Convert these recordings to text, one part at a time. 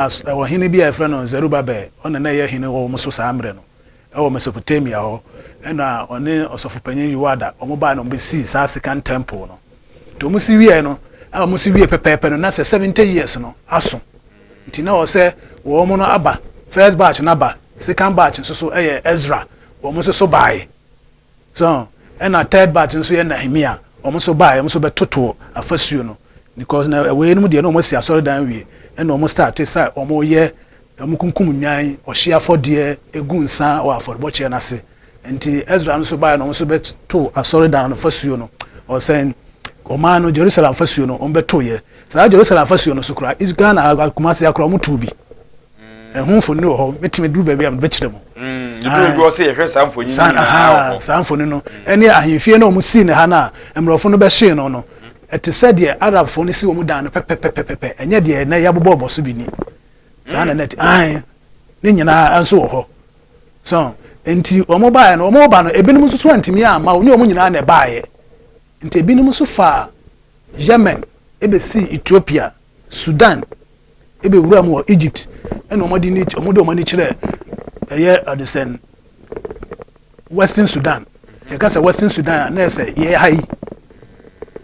Ɔhene bi a yɛfrɛ no Zerubabel, ɔna na ɛyɛ hene wɔ wɔn so saa mmerɛ no, ɛwɔ Mesopotamia hɔ, ɛna ɔne ɔsɔfopanyin Yoada, wɔn baa na wɔn bɛsii saa Second Temple no. Nti wɔn si wieɛ no, a wɔn si wie pɛpɛɛpɛ no, na sɛ 70 years no aso. Nti na wɔ sɛ wɔn no aba, first batch no aba, second batch nso so ɛyɛ Ezra, wɔn nso so baeɛ. So ɛna third batch nso yɛ Nehemia, wɔn nso baeɛ, wɔn nso bɛtoto afasuo no. Because na ɛwɔ mu deɛ, na wɔn asi asɔredan wie, ɛna wɔn start sɛ wɔn yɛ, wɔn kunkum nwan, ɔhye afɔdeɛ, egu nsa wɔ afɔrebɔkyɛ n'ase. Nti Ezra nso baeɛ na wɔn nso bɛto asɔredan no fasuo no, ɔsɛn ɔman no Jerusalem fasuo no, wɔn bɛto yɛ. Saa Jerusalem fasuo no so koraa, Ghana Kumasi akora, wɔn tu bi, ɛho mfoni wɔ hɔ. Mɛtumi duru baabi a mebɛkyerɛ mu. Duru bi wɔ sɛ yɛhwɛ saa mfoni no nyinaa wɔ hɔ. Saa mfoni no ɛne ahemfie no a wɔn sii ne ha no a mmorɔfo no bɛhyee no, ɛte sɛ deɛ Arabfoɔ no si wɔn dan no pɛpɛpɛpɛpɛ. Ɛnyɛ deɛ ɛnɛ yɛabobɔ ɔbɔ so bi ni saa na nɛte ae ne nyinaa nso wɔ hɔ. So nti wɔn baeɛ no, wɔn ba no, ebinom nso so antumi amma ne wɔn nyinaa na ɛbaeɛ. Nti ebinom nso fa Yemen ebesi Ethiopia, Sudan, ebewura mu wɔ Egypt, ɛna wɔn de wɔn ani kyerɛ ɛyɛ ɔde Western Sudan. Yɛka sɛ Western Sudan a, na yɛ sɛ yɛ ha yi.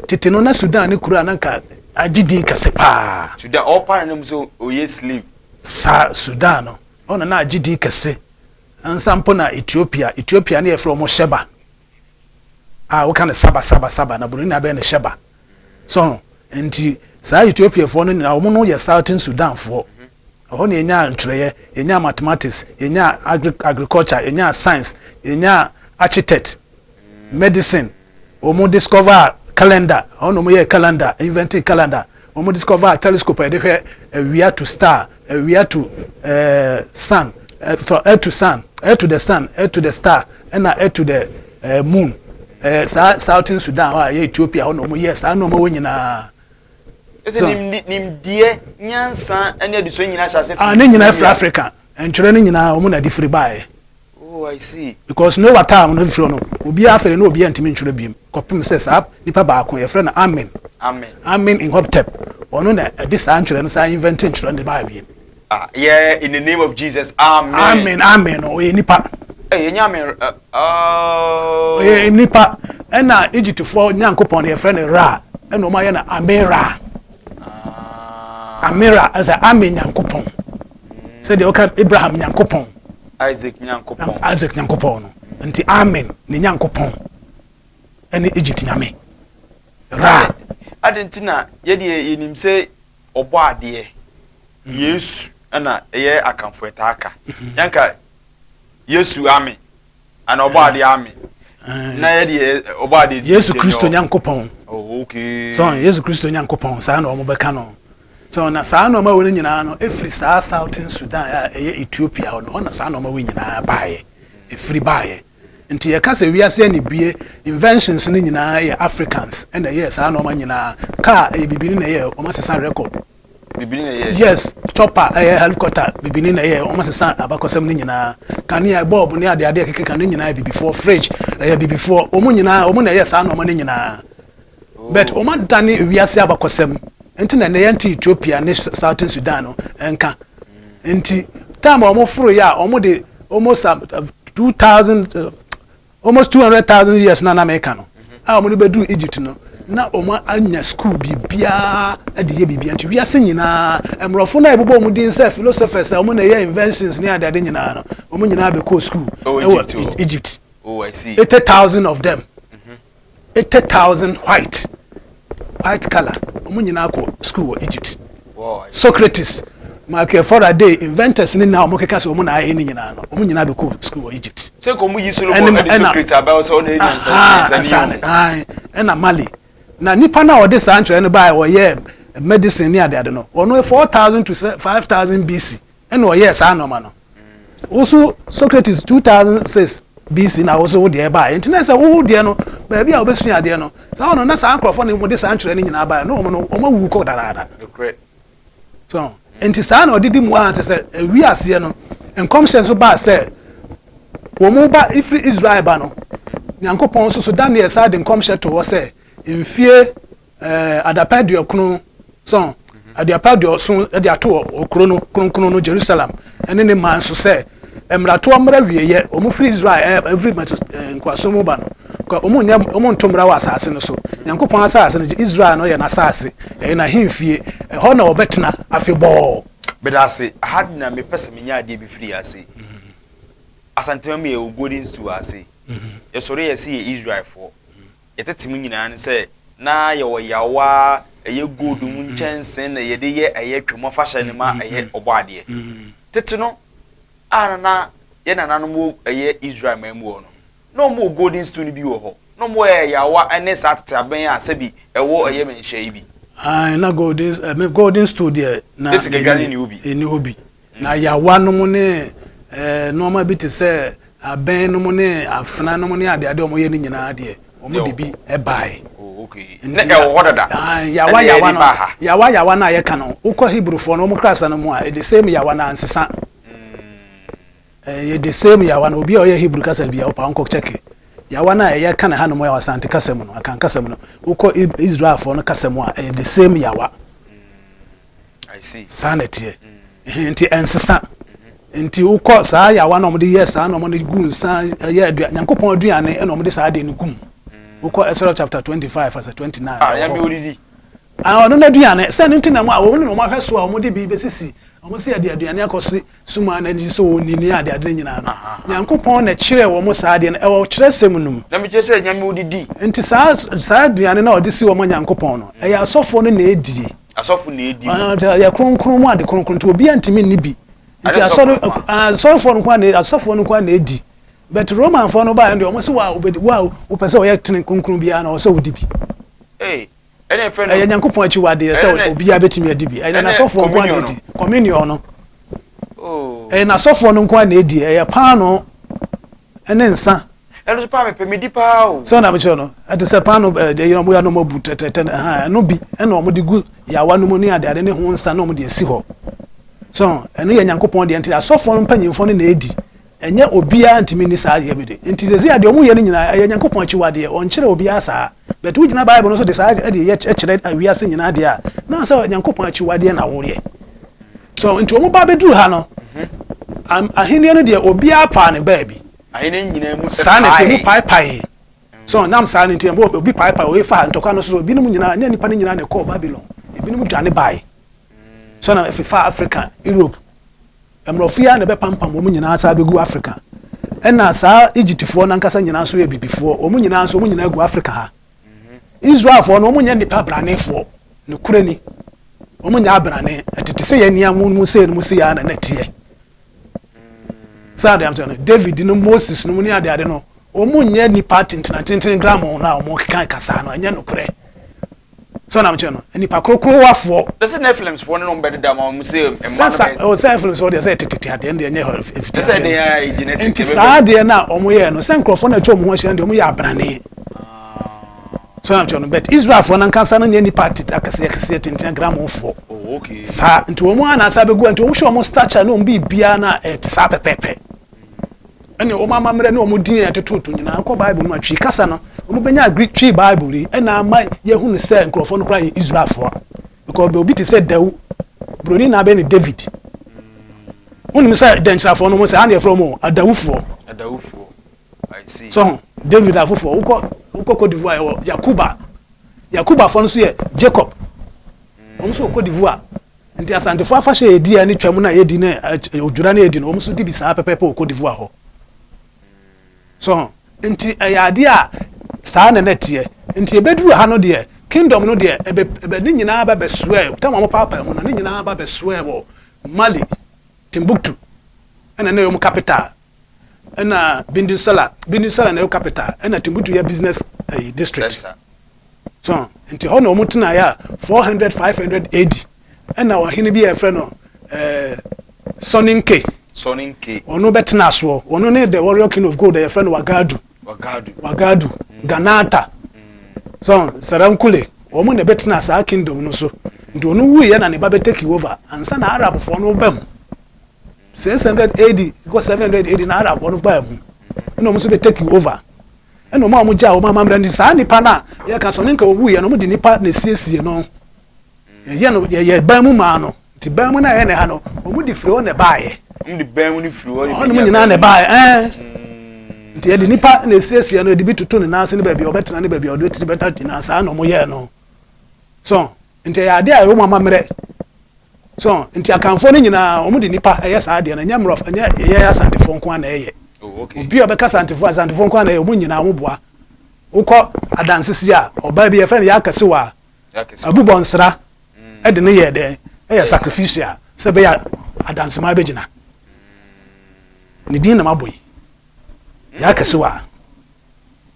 Tete no na Sudan ne kuro a na nka agye din kɛse paa. Sudan ɔpa ne nom sɛ ɔyɛ slave. Saa Sudan no, ɔna na agye din kɛse ansa mpo na Ethiopia. Ethiopia ne yɛfrɛ wɔn Sheba a woka no Saba, Saba, Saba, na buroni na abɛyɛ no Sheba. So nti saa Ethiopiafoɔ no nyinaa, wɔn no yɛ Southern Sudanfoɔ. Ɛhɔ na yɛnya ntwerɛeɛ, yɛnya mathematics, yɛnya agriculture, yɛnya science, yɛnya architect, medicine. Wɔn discover calendar, ɛhɔ na wɔn yɛ calendar, inventing calendar. Wɔn discover telescope a yɛde hwɛ awia to star, awia to sun, earth to sun, earth to the sun, earth to the star, ɛna earth to the moon. Saa Southern Sudan hɔ a ɛyɛ Ethiopia hɔ na wɔn yɛ saa nneɛma wɔ nyinaa. Ɛsɛ nimdeɛ, nyansa ne adesua nyinaa hyɛ ase. Ah, ne nyinaa firi Africa. Ntwerɛ no nyinaa, wɔn na de firi baeɛ. Oh, I see. Because Noah time no firi no, obiara afei na obiara ntumi ntwerɛ biem kɔpem sɛ saa nipa baako yɛfrɛ no Amen. Amen. Amen Imhotep, ɔno na ɛde saa ntwerɛ no, saa invent ntwerɛ no de baa wiem. Ah, yeah, in the name of Jesus, amen. Amen, amen no, ɔyɛ nipa. Ɛ yɛnyɛ amen. Oh. Ɔyɛ nipa. Ɛna Egyptfoɔ nyankopɔn no, yɛfrɛ no Ra, ɛna wɔn ayɛ no Amira. Amira ɛsɛ Amen nyankopɔn, sɛdeɛ wɔka Abraham nyankopɔn, Isaac nyankopɔn. Isaac nyankopɔn no. Nti Amen ne nyankopɔn ɛne Egypt nyame Ra. Adi nti na yɛdeɛ yɛnim sɛ ɔbɔ adeɛ Yesu, ɛna ɛyɛ akamfo ɛtaa ka yanka Yesu ame ana ɔbɔ adeɛ ame na yɛdeɛ ɔbɔ adeɛ. Yesu Kristo nyankopɔn. Oh, okay. So Yesu Kristo nyankopɔn, saa na wɔn bɛka no. So na saa nneɛma wɔ no nyinaa no efiri saa Southern Sudan a ɛyɛ Ethiopia hɔ no hɔ na saa nneɛma wɔ nyinaa baeɛ, efiri baeɛ. Nti yɛka sɛ wiase anibue inventions no nyinaa yɛ Africans ɛna ɛyɛ saa nneɛma nyinaa. Car ɛyɛ bibini na ɛyɛ, wɔn asesa record. Bibini na ɛyɛ. Yes, chopper ɛyɛ helicopter, bibini na ɛyɛ, wɔn asesa abakɔsɛm no nyinaa. Kanea, bulb ne adeade keka ne nyinaa yɛ bibifoɔ. Fridge ɛyɛ bibifoɔ. Wɔn nyinaa, wɔn na ɛyɛ saa nneɛma no nyinaa, but wɔn adane wiase abakɔsɛm. Nti na ɛnɛ yɛnte Ethiopia ne Southern Sudan no nka. Nti time a wɔn foro yɛ a, wɔn de almost 2,000, almost 200,000 years na meka no a wɔn de bɛduru Egypt no, na wɔn anya school biribiara de yɛ biribiara. Nti wiase nyinaa, mmorɔfo no a ɛbobɔ wɔn din sɛ philosophers a wɔn na ɛyɛ inventions ne adeade nyinaa no, wɔn nyinaa bɛkɔ school ɛwɔ Egypt. Egypt. Oh, I see. 80,000 of them, 80,000 white colour, wɔn nyinaa kɔ school wɔ Egypt. Wow. Socrates, Michael Faraday, inventors ne na wɔn keka sɛ wɔn na ayɛ ne nyinaa no, wɔn nyinaa bɛkɔ school wɔ Egypt. Sɛ kò mu yi Solomon ɛde Socrates abɛwɔ sɛ ɔna enya nsa nsa ni. Ɛna Mali na nipa na ɔde saa ntwerɛ no baa, ɔyɛ medicine ne adeade no, ɔno 4000 to 5000 BC ɛna ɔyɛɛ saa nneɛma no. Woso Socrates 2006 BC na woso wo deɛ baa. Nti na sɛ wowo deɛ no, baabi a wobɛsua adeɛ no saa ɔno na saa nkurɔfoɔ no wɔde saa ntwerɛ no nyinaa baa na wɔn no wɔn awu kɔ dadaada. So nti saa na ɔdidi mu a, kyerɛ sɛ ewi aseɛ no, nkɔmhyɛ nso baa sɛ wɔn mu ba ifiri Israel ba no. Nyankopɔn nso so Daniel saa de nkɔmhyɛ to hɔ sɛ mfie adapɛn 90 so. Aduapa 70 de ato wɔ kuro no kronkron no, Jerusalem, ne ne man so sɛ mmaratoɔ mmra wieɛ. Wɔn firi Israel ɛ ɛfiri Meso ɛ nkoasom mu ba no, ka wɔn nyɛ wɔn nto mmara wɔ asase no so. Nyankopɔn asase no, Israel no yɛ n'asase, ɛyɛ n'ahemfie, ɛhɔ na wɔbɛtena afebɔɔ. Meda ase. Aha na mepɛ sɛ menya adeɛ bi firi ase. Asantema mu yɛwɔ Golden Stool ase. Yɛsɔre yɛse yɛ Israelfoɔ. Yɛtete mu nyinaa ne sɛ na yɛwɔ yawa, ɛyɛ gold mu nkyɛnse na yɛde yɛ ɛyɛ twam afahyɛ no ma ɛyɛ ɔbɔ adeɛ. Tete no a na na yɛn nananom wɔ ɛyɛ Israel man mu hɔ no, na wɔn wɔ golden stool no bi wɔ hɔ. Na wɔn wɔ yawa ne saa tete abɛn a sɛbi ɛwɔ ɛyɛ manhyia yi bi. Ae, na golden, eh, golden stool deɛ na Ne sikadwa no nni hɔ bi. Ɛnni hɔ bi. Na yawa nom ne eh, nnoɔma bi te sɛ abɛn nom ne afena nom ne adeade a wɔyɛ no nyinaa deɛ, wɔn de bi baeɛ. Oh, okay. Na ɛwɔ hɔ dada. Ah, yawa yawa no, yawa yawa no a yɛka no, wokɔ Hebrewfoɔ no wɔn krasa no mu a, the same yawa no ansesa. Ɛyɛ the same yawa no, obi a ɔyɛ Hebrew kasa bi a ɔpa ɔnkɔ kyɛke. Yawa no a ɛyɛ ka no hanom wɔ Asante kasa mu no, Akan kasa mu no, wokɔ Israelfoɔ no kasa mu a, ɛyɛ the same yawa. Saa na ɛteɛ. Nti ɛnsesa. Nti wokɔ saa yawa na wɔde yɛ saa na wɔde gu nsa yɛ aduane, Nyankopɔn aduane na wɔde saa adeɛ no gu mu. Wokɔ Exodus chapter 25 verse 29. Ah, nyame odidi. Ah, ɔno n'aduane. Sɛ no nti na mo a wɔn na wɔn ahwɛ so a wɔde bi bɛsisi wɔn sɛ yɛde aduane akɔ so suma na ani sɛ wɔn nini ade ade no nyinaa no. Nyankopɔn na kyerɛ wɔn saa adeɛ no ɛwɔ kyerɛsɛm no mu. Na mekyerɛ sɛ nyame odidi. Nti saa saa aduane no a ɔde si wɔn Nyankopɔn no, ɛyɛ asɔfoɔ no na ɛdie. Asɔfo na edi. Ɛyɛ kronkron mu ade kronkron nti obiara ntumi nni bi. Nti asɔre asɔrefoɔ no nko na asɔfoɔ no nko na edi. But Romanfoɔ no baeɛ deɛ wɔn sɛ wa wobɛdi wa wopɛ sɛ ɔyɛ tene kronkron biara na ɔsɛ wodi bi. Ɛna ɛfɛ no. Ɛyɛ Nyankopɔn akyiwadeɛ sɛ obiara bɛtumi adi bi. Ɛyɛ n'asɔfoɔ nko na edi. Communion no. Oh. Ɛyɛ n'asɔfoɔ no nko na edi. Ɛyɛ paano ne nsa. Ɛno nso paa mepɛ medi paa o. Sɛ na mekyerɛ no, ɛte sɛ paano ɛɛ deɛ wɔn yɛ na wɔn abu tɛtɛtɛ no ɛhan ɛno bi ɛna wɔn de gu yawa no mu ne adeade ne ho nsa na wɔn de esi hɔ. So ɛno yɛ Nyankopɔn deɛ nti asɔfoɔ no mpanyinfoɔ no na edi. Ɛnyɛ obiara ntumi nni saa adeɛ bi de. Nti sɛsei a deɛ wɔn yɛ no nyinaa ɛyɛ Nyankopɔn akyiwadeɛ, wɔnkyerɛ obiara saa. But wogyina Bible no so de saa de yɛ kyerɛ wiase nyinaa deɛ a, na sɛ Nyankopɔn akyiwadeɛ na woyɛ. So nti wɔn ba bɛduru ha no, ahennie no deɛ obiara paa ne baabi. Ahene nyinaa mu Saa na ɛteɛ, mu paepaee. So nam saa no nti, ɛbɔ obi paepae, oyi faa ntɔkwa no so, ebinom nyinaa, nyɛ nnipa no nyinaa na ɛkɔɔ Babylon, ebinom dwane bae. So na ɛfefaa Africa, Europe. Mmorɔfo yi ara na ɛbɛpampam wɔn nyinaa saa bɛgu Africa. Ɛna saa Egyptfoɔ no ankasa nyinaa nso yɛ abibifoɔ, wɔn nyinaa nso, wɔn nyinaa gu Africa ha. Israelfoɔ no, wɔn nyɛ nnipa abranefoɔ, nokorɛ ni. Wɔn nyɛ abrane, ɛtete sɛ yɛn nea mo sei no mo sei ara na na ɛteɛ. Saa deɛ no, David no, Moses no mu ne adeade no, wɔn nyɛ nipa tentenatentene gramoo no a wɔn keka kasa no, ɛnyɛ nokorɛ. So na mekyerɛ no, nipa korokorowafoɔ. Na sɛ Nephilimfoɔ no na wɔn bɛdeda ma wɔn sɛ mma no bɛ. Sɛ sɛ Nephilimfoɔ deɛ sɛ tete adeɛ no deɛ ɛnyɛ hɔ mfiti aseɛ no. Nti saa adeɛ no a wɔn yɛ no, sɛ nkurɔfoɔ no atwa wɔn ho ahyia no deɛ wɔn yɛ abrane. So na mekyerɛ no, but Israelfoɔ no ankasa no nyɛ nipa akɛseɛ akɛseɛ tenten agramofoɔ. Oh, saa nti wɔn a na asa bɛgu nti wɔn hwɛ wɔn stature ne wɔn biribiara na ɛte saa pɛpɛɛpɛ. Ɛne wɔn amammerɛ ne wɔn din a ɛtototo nyinaa kɔ Bible no mu a Twi kasa no wɔn bɛnya Greek Twi Bible yi ɛna ama yɛhunu sɛ nkurɔfoɔ no koraa yɛ Israelfoɔ because obi te sɛ Dawu Buroni na abɛn ne David. Wonim sɛ dɛnkyerɛfoɔ no wɔn sɛ ha na yɛfrɛ wɔn Adawufoɔ. Adawufoɔ. So ho David afoforɔ wokɔ wokɔ Cote d'Ivoire yɛwɔ Yakuba Yakubafoɔ no nso yɛ Jacob wɔn nso wɔ Cote d'Ivoire nti Asantefoɔ afahyɛ yɛdi a ne twam no a yɛdi ne odwira no yɛdi no wɔn nso di bi saa pɛpɛpɛ wɔ Cote d'Ivoire hɔ so nti ɛyɛ adeɛ a saa na na ɛteɛ nti yɛbɛduru ha no deɛ kingdom no deɛ ɛbɛ ɛbɛ ne nyinaa ba bɛsoɛ tam a wɔpaapaa mu no ne nyinaa ba bɛsoɛ wɔ Mali Timbuktu ɛna na ɛyɛ wɔn capital ɛna Bindusala Bindusala na ɛyɛ capital ɛna Timbuktu yɛ business ɛyi district so nti hɔ na wɔn tenaeɛ a 400 500 AD ɛna ɔhene bi a yɛfrɛ no ɛɛ Soninke Soninke ɔno bɛtena soɔ ɔno ne the warrior king of gold a yɛfrɛ no Wagadu Wagadu Wagadu Ganata so Sarankule wɔn na ɛbɛtena saa kingdom no so nti ɔno wuiɛ na ne ba bɛ take over ansa na Arabfoɔ no ba mu 600 AD kɔ 700 AD na Arabfoɔ no baa mu ɛna wɔn nso bɛ take over ɛna wɔn a wɔn gya wɔn amammerɛ no saa nipa no a yɛka sɛ ɔne nka owuiɛ no wɔn de nipa na esiesie no. Yɛyɛ no yɛyɛ ban mu maa no. Nti ban mu no a ɛyɛ ne ha no, wɔn de firi hɔ na ɛbaeɛ. Wɔn de ban mu no firi hɔ. Hɔnom nyinaa na ɛbaeɛ. Ɛɛ. Nti yɛde nipa na esiesie no, yɛde bi toto ne nan ase ne baabi a ɔbɛtena ne baabi a ɔde tiri bɛta nyinaa saa na wɔn yɛɛ no. So nti ɛyɛ adeɛ a ɛwɔ mu amammerɛ. So nti Akanfoɔ no nyinaa wɔn de nipa ɛyɛ saa adeɛ no, ɛnyɛ mmorɔfo, ɛnyɛ yɛyɛ Asantefoɔ nko ara na ɛyɛ. Oh, okay. Obi a ɔbɛka Asantefoɔ, Asantefoɔ nko ara na ɛyɛ, wɔn nyinaa wɔn boa. Wokɔ Adansesi a, ɔbaa bi yɛfrɛ no Yakasiwa, Abubɔ nsra de no yɛɛ dɛn? Ɛyɛ sacrificial sɛ ɛbɛyɛ a Adanseman bɛgyina. Ne din na mabɔ yi. Yakasiwa.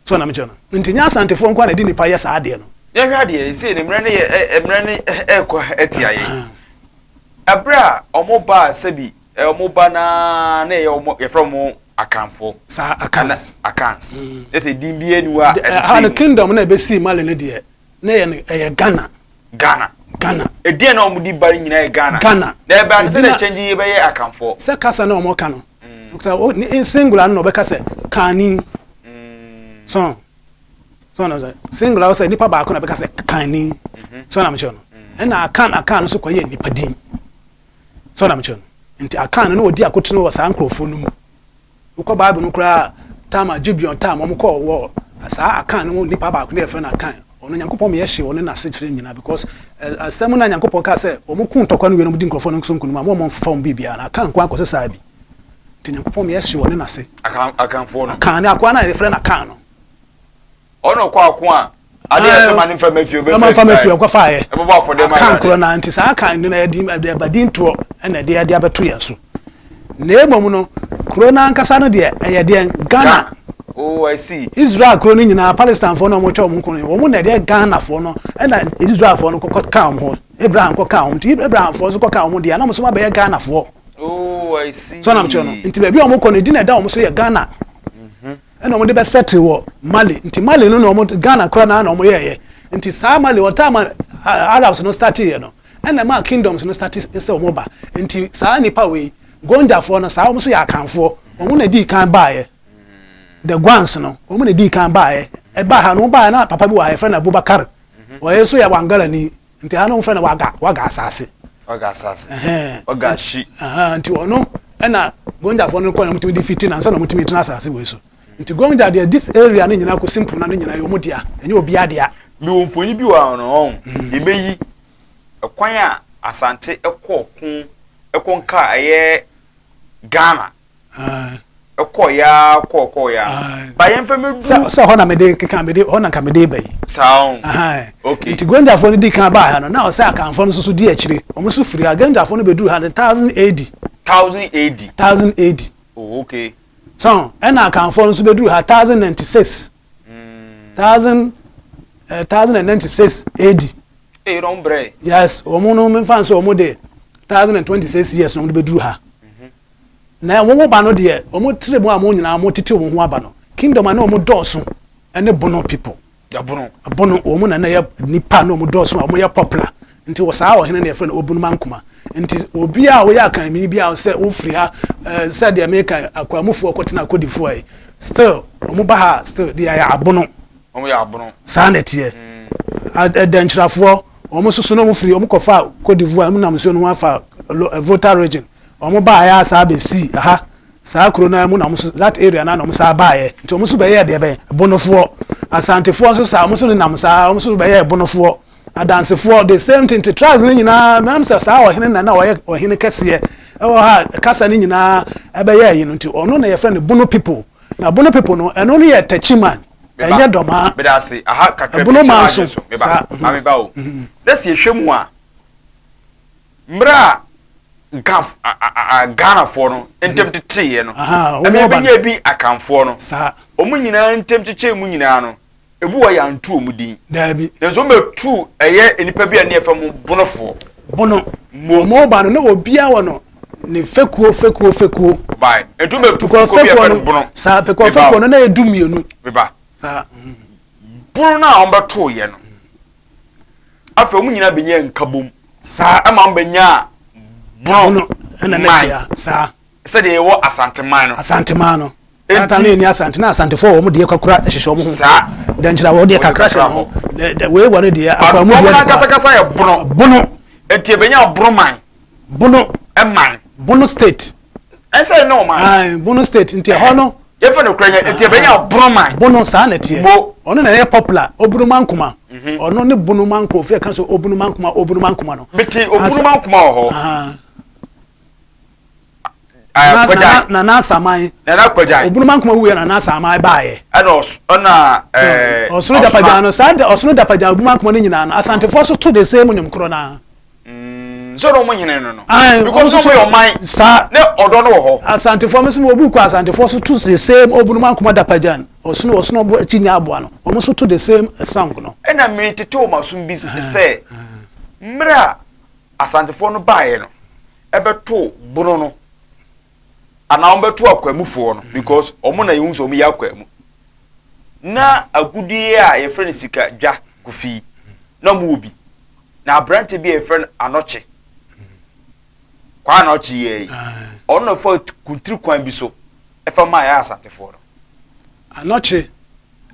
So na mekyerɛ no. Nti nyɛ Asantefoɔ nko ara na ɛde nipa yɛ saa adeɛ no. Yɛhwɛ adeɛ sei ne mmerɛ no yɛ mmerɛ no ɛrekɔ atia yɛn. Ɛberɛ a wɔn baa sɛbi wɔn ba naa na ɛyɛ wɔn yɛfrɛ wɔn Akanfoɔ. Saa Akans. Akans. Ɛsɛ din bi ani hɔ a ɛtete mu. Ha no kingdom na ɛbɛsii Mali no deɛ na ɛyɛ no ɛyɛ Ghana. Ghana. Ghana. Edin na wɔn de ba no nyinaa yɛ Ghana. Ghana. Na ɛbɛn sɛ na kyɛngye yi bɛyɛ Akanfoɔ. Sɛ kasa na wɔn ka no. Sɛ ne singular no na ɔbɛka sɛ Kani. So so na sɛ singular sɛ nipa baako na bɛka sɛ Kani. So na mekyerɛ no. Ɛna Akan Akan no so kɔyɛ nipa din. So na mekyerɛ no. Nti Akan no na ɔdi akotene wɔ saa nkurɔfoɔ no mu. Wokɔ Bible no koraa time a Gibeon time wɔn kɔɔ wɔ saa Akan no mu nipa baako na yɛfrɛ no Akan. Ɔno Nyankopɔn ma yɛhye ɔne n'asekyerɛ nyinaa because asɛm no a Nyankopɔn kaa sɛ wɔn ko ntɔkwa no wie no wɔn di nkurɔfoɔ no so nkunim a mo a wɔn mfa wɔn biribiara no Akan nko akɔsɛ saa bi. Nti Nyankopɔn ma yɛhye ɔne n'ase. Akan Akanfoɔ no. Akan ne akoa no a yɛfrɛ no Akan no. Ɔno ɔkɔ ako a adeɛ yɛ sɛ ma ne nfa ma fie ɔbɛfa ma fie ɔkɔ fa yɛ. Ɛbɛbɔ afɔdeɛ ma Akan korɔ na nti saa Akan no na yɛde ɛde ɛba din toɔ ɛna ɛde ɛde abɛto yɛn so. Na emom no kuro no ankasa no deɛ ɛyɛ deɛn Ghana. Oh, I see. Israel kuro no nyinaa Palestinefoɔ no a wɔatwa wɔn ko no wɔn na ɛdeɛ Ghanafoɔ no ɛna Israelfoɔ no kɔkɔ kaa wɔn ho Abraham kɔ kaa wɔn nti Abrahamfoɔ nso kɔ kaa wɔn deɛ na wɔn nso abɛyɛ Ghanafoɔ. Oh, I see. So na mekyerɛ no nti baabi a wɔn kɔ no edin a ɛda wɔn so yɛ Ghana. Ɛna wɔn de bɛ settle wɔ Mali nti Mali no na wɔn Ghana koraa na na wɔn yɛɛyɛ nti saa Mali wɔ time a Arabs no start yɛ no ɛna ɛmaa kingdoms no start sɛ wɔn ba nti saa nipa wei Gonjafoɔ no saa wɔn nso yɛ Akanfoɔ wɔn na dii kan baayɛ the Guans no wɔn na dii kan baayɛ ɛbaa ha no wɔn baayɛ na papa bi wɔ ha yɛfrɛ no Abubakar ɔyɛ nso yɛ Wangalani Nti ha no wɔfrɛ no Waga, Waga asase. Waga asase. Ɛhɛn. Waga hyi. Ɛhɛn, nti ɔno ɛna Gonjafoɔ no kɔɛ na wɔtumi de fiti no ansa na wɔtumi tena asase wei so. Nti Gonja deɛ this area no nyinaa kɔsi Mpona no nyinaa yɛ wɔn dea, ɛnyɛ obiara dea. Mewɔ mfonyin bi wɔ ha no ɔn, yɛbɛyi ɛkwan a Asante kɔɔ ko ɛkɔ nkaa ɛyɛ Ghana. Ɛkɔɔ ya kɔɔ kɔɔ ya. Ba yɛn fɛ mi du. Sɛ sɛ hɔ na mede keka mede hɔ na nka mede ba yi. Saa o. Okay. Nti Gonjafoɔ no di kan baa ha no na ɔsɛ Akanfoɔ no nso so di akyire. Wɔn nso firi ha. Gonjafoɔ no bɛduru ha no 1000 AD. 1000 AD. 1000 AD. Oh okay. So ɛna Akanfoɔ no nso bɛduru ha 1096. 1000 1096 AD. Ee na wɔn brɛ. Yes wɔn no mefa nso wɔn de 1026 years na wɔn de bɛduru ha. Na wɔn ba no deɛ, wɔn tiri mu a wɔn nyinaa wɔn tete wɔn ho aba no, kingdom a na wɔn dɔɔso ne Bono people. Bono. Bono, wɔn na na yɛ nipa na wɔn dɔɔso a wɔn yɛ popular. Nti wɔ saa ɔhene na yɛfrɛ no Obunumankoma. Nti obi a woyɛ akanni bi a sɛ wofiri ha, eh, sɛ deɛ meka Akwamufoɔ kɔtena Kodifoɔ yi, still wɔn ba ha still de yɛ abono. Wɔn yɛ abono. Saa na ɛteɛ. Dɛnkyirafoɔ, wɔn nso so na wɔn firi, wɔn kɔfa Cote d'Ivoire, wɔn nam nsuo no ho afa Volta region. Wɔn baeɛ a saa bɛsii ɛha, saa kuro no ara mu na wɔn nso, that area no ara na wɔn saa baeɛ. Nti wɔn nso bɛyɛɛ deɛ bɛn? Bonofoɔ. Asantefoɔ nso saa, wɔn nso nenam saa, wɔn nso bɛyɛɛ Bonofoɔ. Adansefoɔ, the same thing. Nti tribes no nyinaa, nam sɛ saa ɔhene na na ɔyɛ ɔhene kɛseɛ ɛwɔ ha a, kasa no nyinaa ɛbɛyɛɛ yi no, nti ɔno na yɛfrɛ no Bono people. Na Bono people no, ɛno no yɛ Techiman, ɛnyɛ Dɔmaa. Meda ase, aha kakra bi Bono kyɛ man m'adwene so, so, meba, saa. maame ba o. Na sɛ yɛhwɛ mu a, mmerɛ a Gaf, a, a, a, Ghanafoɔ no ntam teteeɛ no, ɛma yɛbɛnya bi Akanfoɔ no. Wɔn nyinaa ntam kyekyɛɛ mu nyinaa no, ebi wɔ yɛanto wɔn din. Daabi. Nanso wɔbɛtu ɛyɛ nnipa bi a ne yɛfrɛ mo Bonofoɔ. Bono. Mo. Wɔn ba no, na obiara wɔ no ne fekuo fekuo fekuo. Ɔbae. Nti wɔbɛtu fekuo bi a yɛfrɛ no Bono. Saa, fekuo fekuo no na yɛ 12. Meba. Saa. Bono no a wɔbɛtoeɛ no, afei wɔn nyinaa bɛnya nkabom saa ɛma wɔn bɛnya bono ɛna ne tia saa sɛdeɛ yɛwɔ asanteman no asanteman no ata ne ni asante na asantefoɔ wɔn deɛ kakra hyehyɛ wɔn ho saa dɛnkyerɛ wɔn deɛ kakra hyɛ ho wei wɔ ne deɛ akwa mu deɛ kasakasa yɛ bono bono. Eti ebenya Broman. Bono. Ɛman. Bono State. Ɛsɛ ne ɔman. Ayi, Bono State nti ɛhɔ no. Yɛfɛ no kura nyɛ eti ebenya Broman. Bono saa na ɛteɛ. Mo. Ɔno na ɛyɛ popular Obunumankoma. Ɔno ne Bonomankoma ofi ɛka so Obunumankoma Obunumankoma no. Mete Obunumankoma wɔ hɔ. Kɔgyan. Nana Asaman. Nana Kɔgyan. Obunumankoma wuyɛ Nana Asaman baayɛ. Ɛna ɔs ɛna ɛɛ. Ɔsono Dapagyan no saa ɔsono Dapagyan Obunumankoma no nyinaa no Asantefoɔ so to the same nnwom korɔ naa. Sɛ ɔmo hene no no. Because ɔmo yɛ ɔman. Saa. Ne ɔdɔ no wɔ hɔ. Asantefoɔ mo nso mo obu kɔ Asantefoɔ so to the same Obunumankoma Dapagyan ɔsono ɔsono ɔbo akyi nya aboa no ɔmo nso to the same song no. Ɛna mi tete wɔn asom bi sɛ mmerɛ a Asantefoɔ no baeɛ no ɛbɛto bono no anaa wɔn bɛto akwamufoɔ no because wɔn na yɛhu sɛ wɔn yɛ akwamu na agudie a yɛfrɛ no sika dwa kofi na wɔn wɔ bi na aberante bi a yɛfrɛ no anɔkye kwaa anɔkye yɛ yi ɔno na fa kuntiri kwan bi so ɛfa maa yɛ Asantefoɔ no. Anɔkye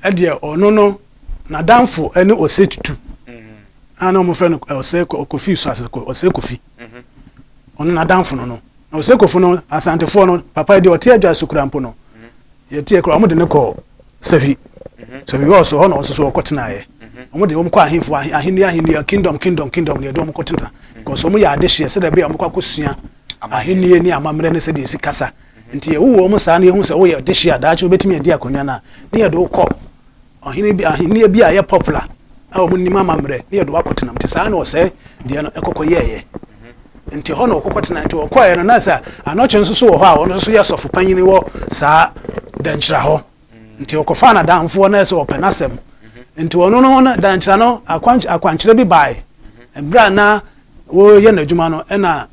ɛdeɛ ɔno no n'adamfo ɛne Ose Tutu a na wɔfrɛ no Ose Kofi Suase Ose Kofi ɔno n'adamfo no no na Ose Kofi no Asantefoɔ no papa yi deɛ ɔte adwa so kura mpo no yɛteɛ kura wɔn de no kɔ Sɛhwi Sɛhwi hɔ so hɔ na ɔnso so ɔkɔ tenaeɛ wɔn de wɔn kɔ ahemfo ahenni ahenni kingdom kingdom kingdom na yɛde wɔn kɔ tena because wɔn yɛ adehyeɛ sɛdeɛ ɛbɛyɛ wɔn kɔ akɔsua ahenni ne amammerɛ ne sɛdeɛ esi kasa nti yɛwo wɔn saa na yɛhu sɛ woyɛ dehyeɛ a daakye wobɛtumi adi akonnwa no a ne yɛde wo kɔ ɔhene bi ahenni bi a ɛyɛ popular a wɔn nim amammerɛ ne yɛde wo akɔtena mu nti saa na ɔsɛe deɛ no ɛkɔkɔ yɛɛyɛ nti hɔ na ɔkɔkɔ tena nti ɔkɔɛ no na sɛ anɔkye nso so wɔ hɔ a ɔno nso so yɛ sɔfo panyin wɔ saa dɛnkyerɛ hɔ nti ɔkɔfaa n'adamfoɔ na ɛsɛ ɔpɛ n'asɛm nti ɔno no dɛnkyerɛ no akwankyerɛ bi bae ɛberɛ a na wɔyɛ n'adwuma no ɛna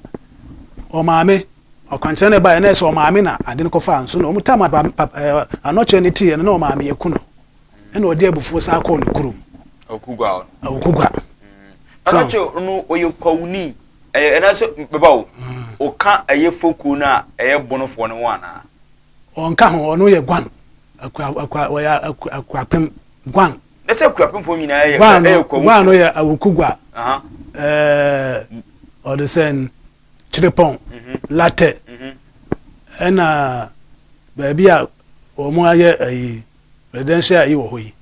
ɔmaame ɔkwankyerɛ no baeɛ na ɛsɛ ɔmaame na ade no kɔfaa nso na ɔmo tam anɔkyerɛ no teeɛ no na ɔmaame yɛ ku no ɛna ɔde abufuo san kɔɔ ne kurom. Okugwa. Okugwa. Anɔkyerɛ no ɔyɛ kwawuni ɛyɛ ɛna sɛ bɛba o ɔka ɛyɛ fokuo no a ɛyɛ bonofoɔ no ho anaa. Ɔnka ho, ɔno yɛ guan akua akua ɔyɛ akuapem guan. Ne sɛ akuapemfoɔ nyinaa yɛ ɛyɛ kwawufoɔ. Guan no yɛ awokugwa ɛɛ ɔde sɛn kyerepɔn latɛ ɛna baabi a wɔn ayɛ ɛyi presidential ayi wɔ hɔ yi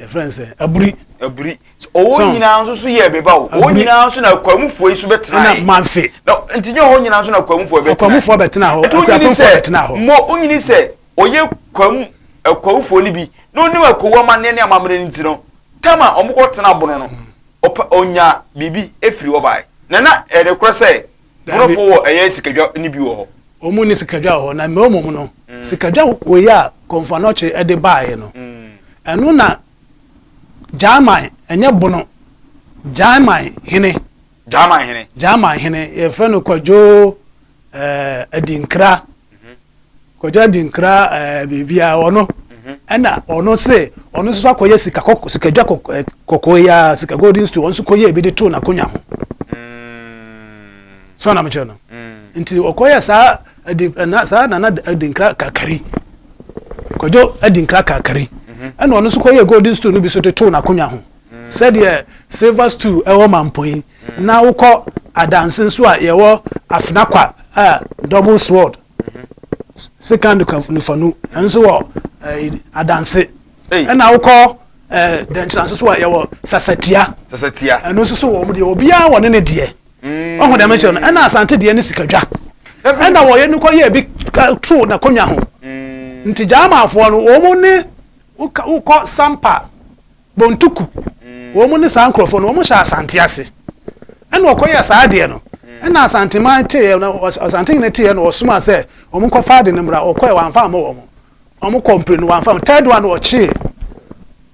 yɛfrɛ no sɛ aburi. Aburi ɔwɔ nyinaa nso so yɛ beba o ɔwɔ nyinaa nso na akwamufoɔ yi so bɛtena ɛna manfe na nti nyɛ ɔwɔ nyinaa nso na akwamufoɔ bɛtena akwamufoɔ bɛtena hɔ akuapemfoɔ bɛtena hɔ mo onyini sɛ ɔyɛ kwam akwamufoɔ no bi na onim akwawu amanneɛ ne amammerɛ no nti no tam a wɔn kɔ tena bono no ɔpɛ ɔnya biribi efiri hɔ bae na na ɛde korɛ sɛ borɔfo wɔ ɛyɛ sikadwa ne bi wɔ hɔ. Wɔn ni sikadwa wɔ hɔ na mmom no sikadwa wei a Komfo Anokye de baeɛ no ɛno na Gyaman ɛnyɛ bono Gyaman hene. Gyaman hene. Gyaman hene yɛfrɛ no Kwadwo ɛɛ Adinkra. Kwadwo Adinkra ɛɛ biribiara ɔno ɛna ɔno se ɔno nso akɔyɛ sika kɔkɔ sikadwa kɔkɔɔ yi ara sika golden stool ɔno nso kɔyɛ ebi de too n'akonnwa ho. So na mekyerɛ no nti ɔkɔyɛ saa adi na saa nana Adinkra kakari Kwadwo Adinkra kakari ɛna ɔno nso kɔyɛ golden stool no bi so de too n'akonnwa ho sɛdeɛ silver stool ɛwɔ mampɔn yi na wokɔ adanse nso a yɛwɔ afenakwa a double sword sekan nifanu ɛno nso wɔ adanse ɛna wokɔ dɛnkyerɛ nso so a yɛwɔ sasatia sasatia ɛno nso so wɔ wɔn deɛ obiara wɔ ne ne deɛ ɔho dɛm kyerɛ no ɛna asante deɛ ne sikadwa ɛna wɔyɛ no kɔyɛ bi too n'akonnwa ho nti gyaamaafoɔ no wɔn ne wokɔ sampa bontuku wɔn ne saa nkurɔfoɔ no wɔn hyɛ asante ase ɛna ɔkɔyɛ saa adeɛ no ɛna asanteman teeɛ na asante hene teeɛ na ɔsoma sɛ wɔn nkɔfa ade no mmra ɔkɔɛ wɔamfa amma wɔn wɔn kɔ mpire no wɔamfa third one ɔkyee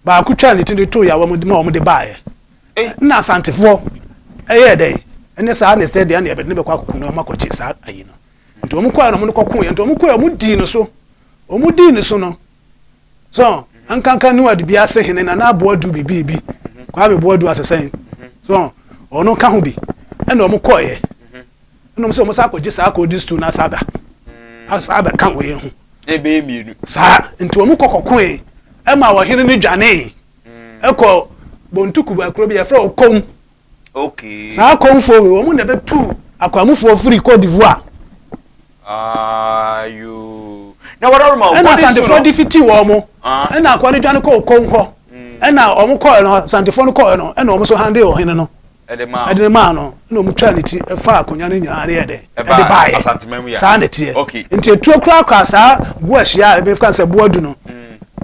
baako twaa ne ti de too yawa mu ma wɔn de baeɛ na asantefoɔ ɛyɛ dɛ ɛne saa ne sɛ deɛ ne yɛbɛde ne bɛkɔ akoko no wɔn akɔkye saa ayi no nti wɔn kɔɛ no wɔn kɔko yɛ nti wɔn kɔɛ wɔn dii no so wɔn dii no so no so nkanka ne wade bi ase hene na n'aboa du bibi bi kwame boa du asesɛn so ɔno ka ho bi ɛna wɔn kɔɛ ɛna wɔn sɛ wɔn sa akɔgye saa golden stool na asa aba asa abɛka wɔ yɛn ho ɛbɛyɛ mmienu saa nti wɔn kɔ kɔkoe ɛma ɔhene no dwanee ɛkɔ bontuku akuro bi yɛfrɛ okom. Okay. Saa Kongfoɔ wei, wɔn na ɛbɛtu Akwamufoɔ firi Cote d'Ivoire. Ayoo. Na wɔdɔroma Ɛna Asantefoɔ defeatii wɔn. Ɛna akoa no dwane kɔɔ Kong hɔ. Ɛna wɔn kɔɛ no, Asantefoɔ no kɔɛ no, ɛna wɔn nso handee ɔhene no. Ɛde maa Ɛde maa no. Ɛna wɔn twaa ne ti faa akonnwa no nyinaa de yɛɛ dɛn? Ɛde baeɛ. Asanteman mu ya. Saa na ɛteɛ. Okay. Nti etuo koraa kɔa saa Boahyia a ebi ka sɛ Boadu no.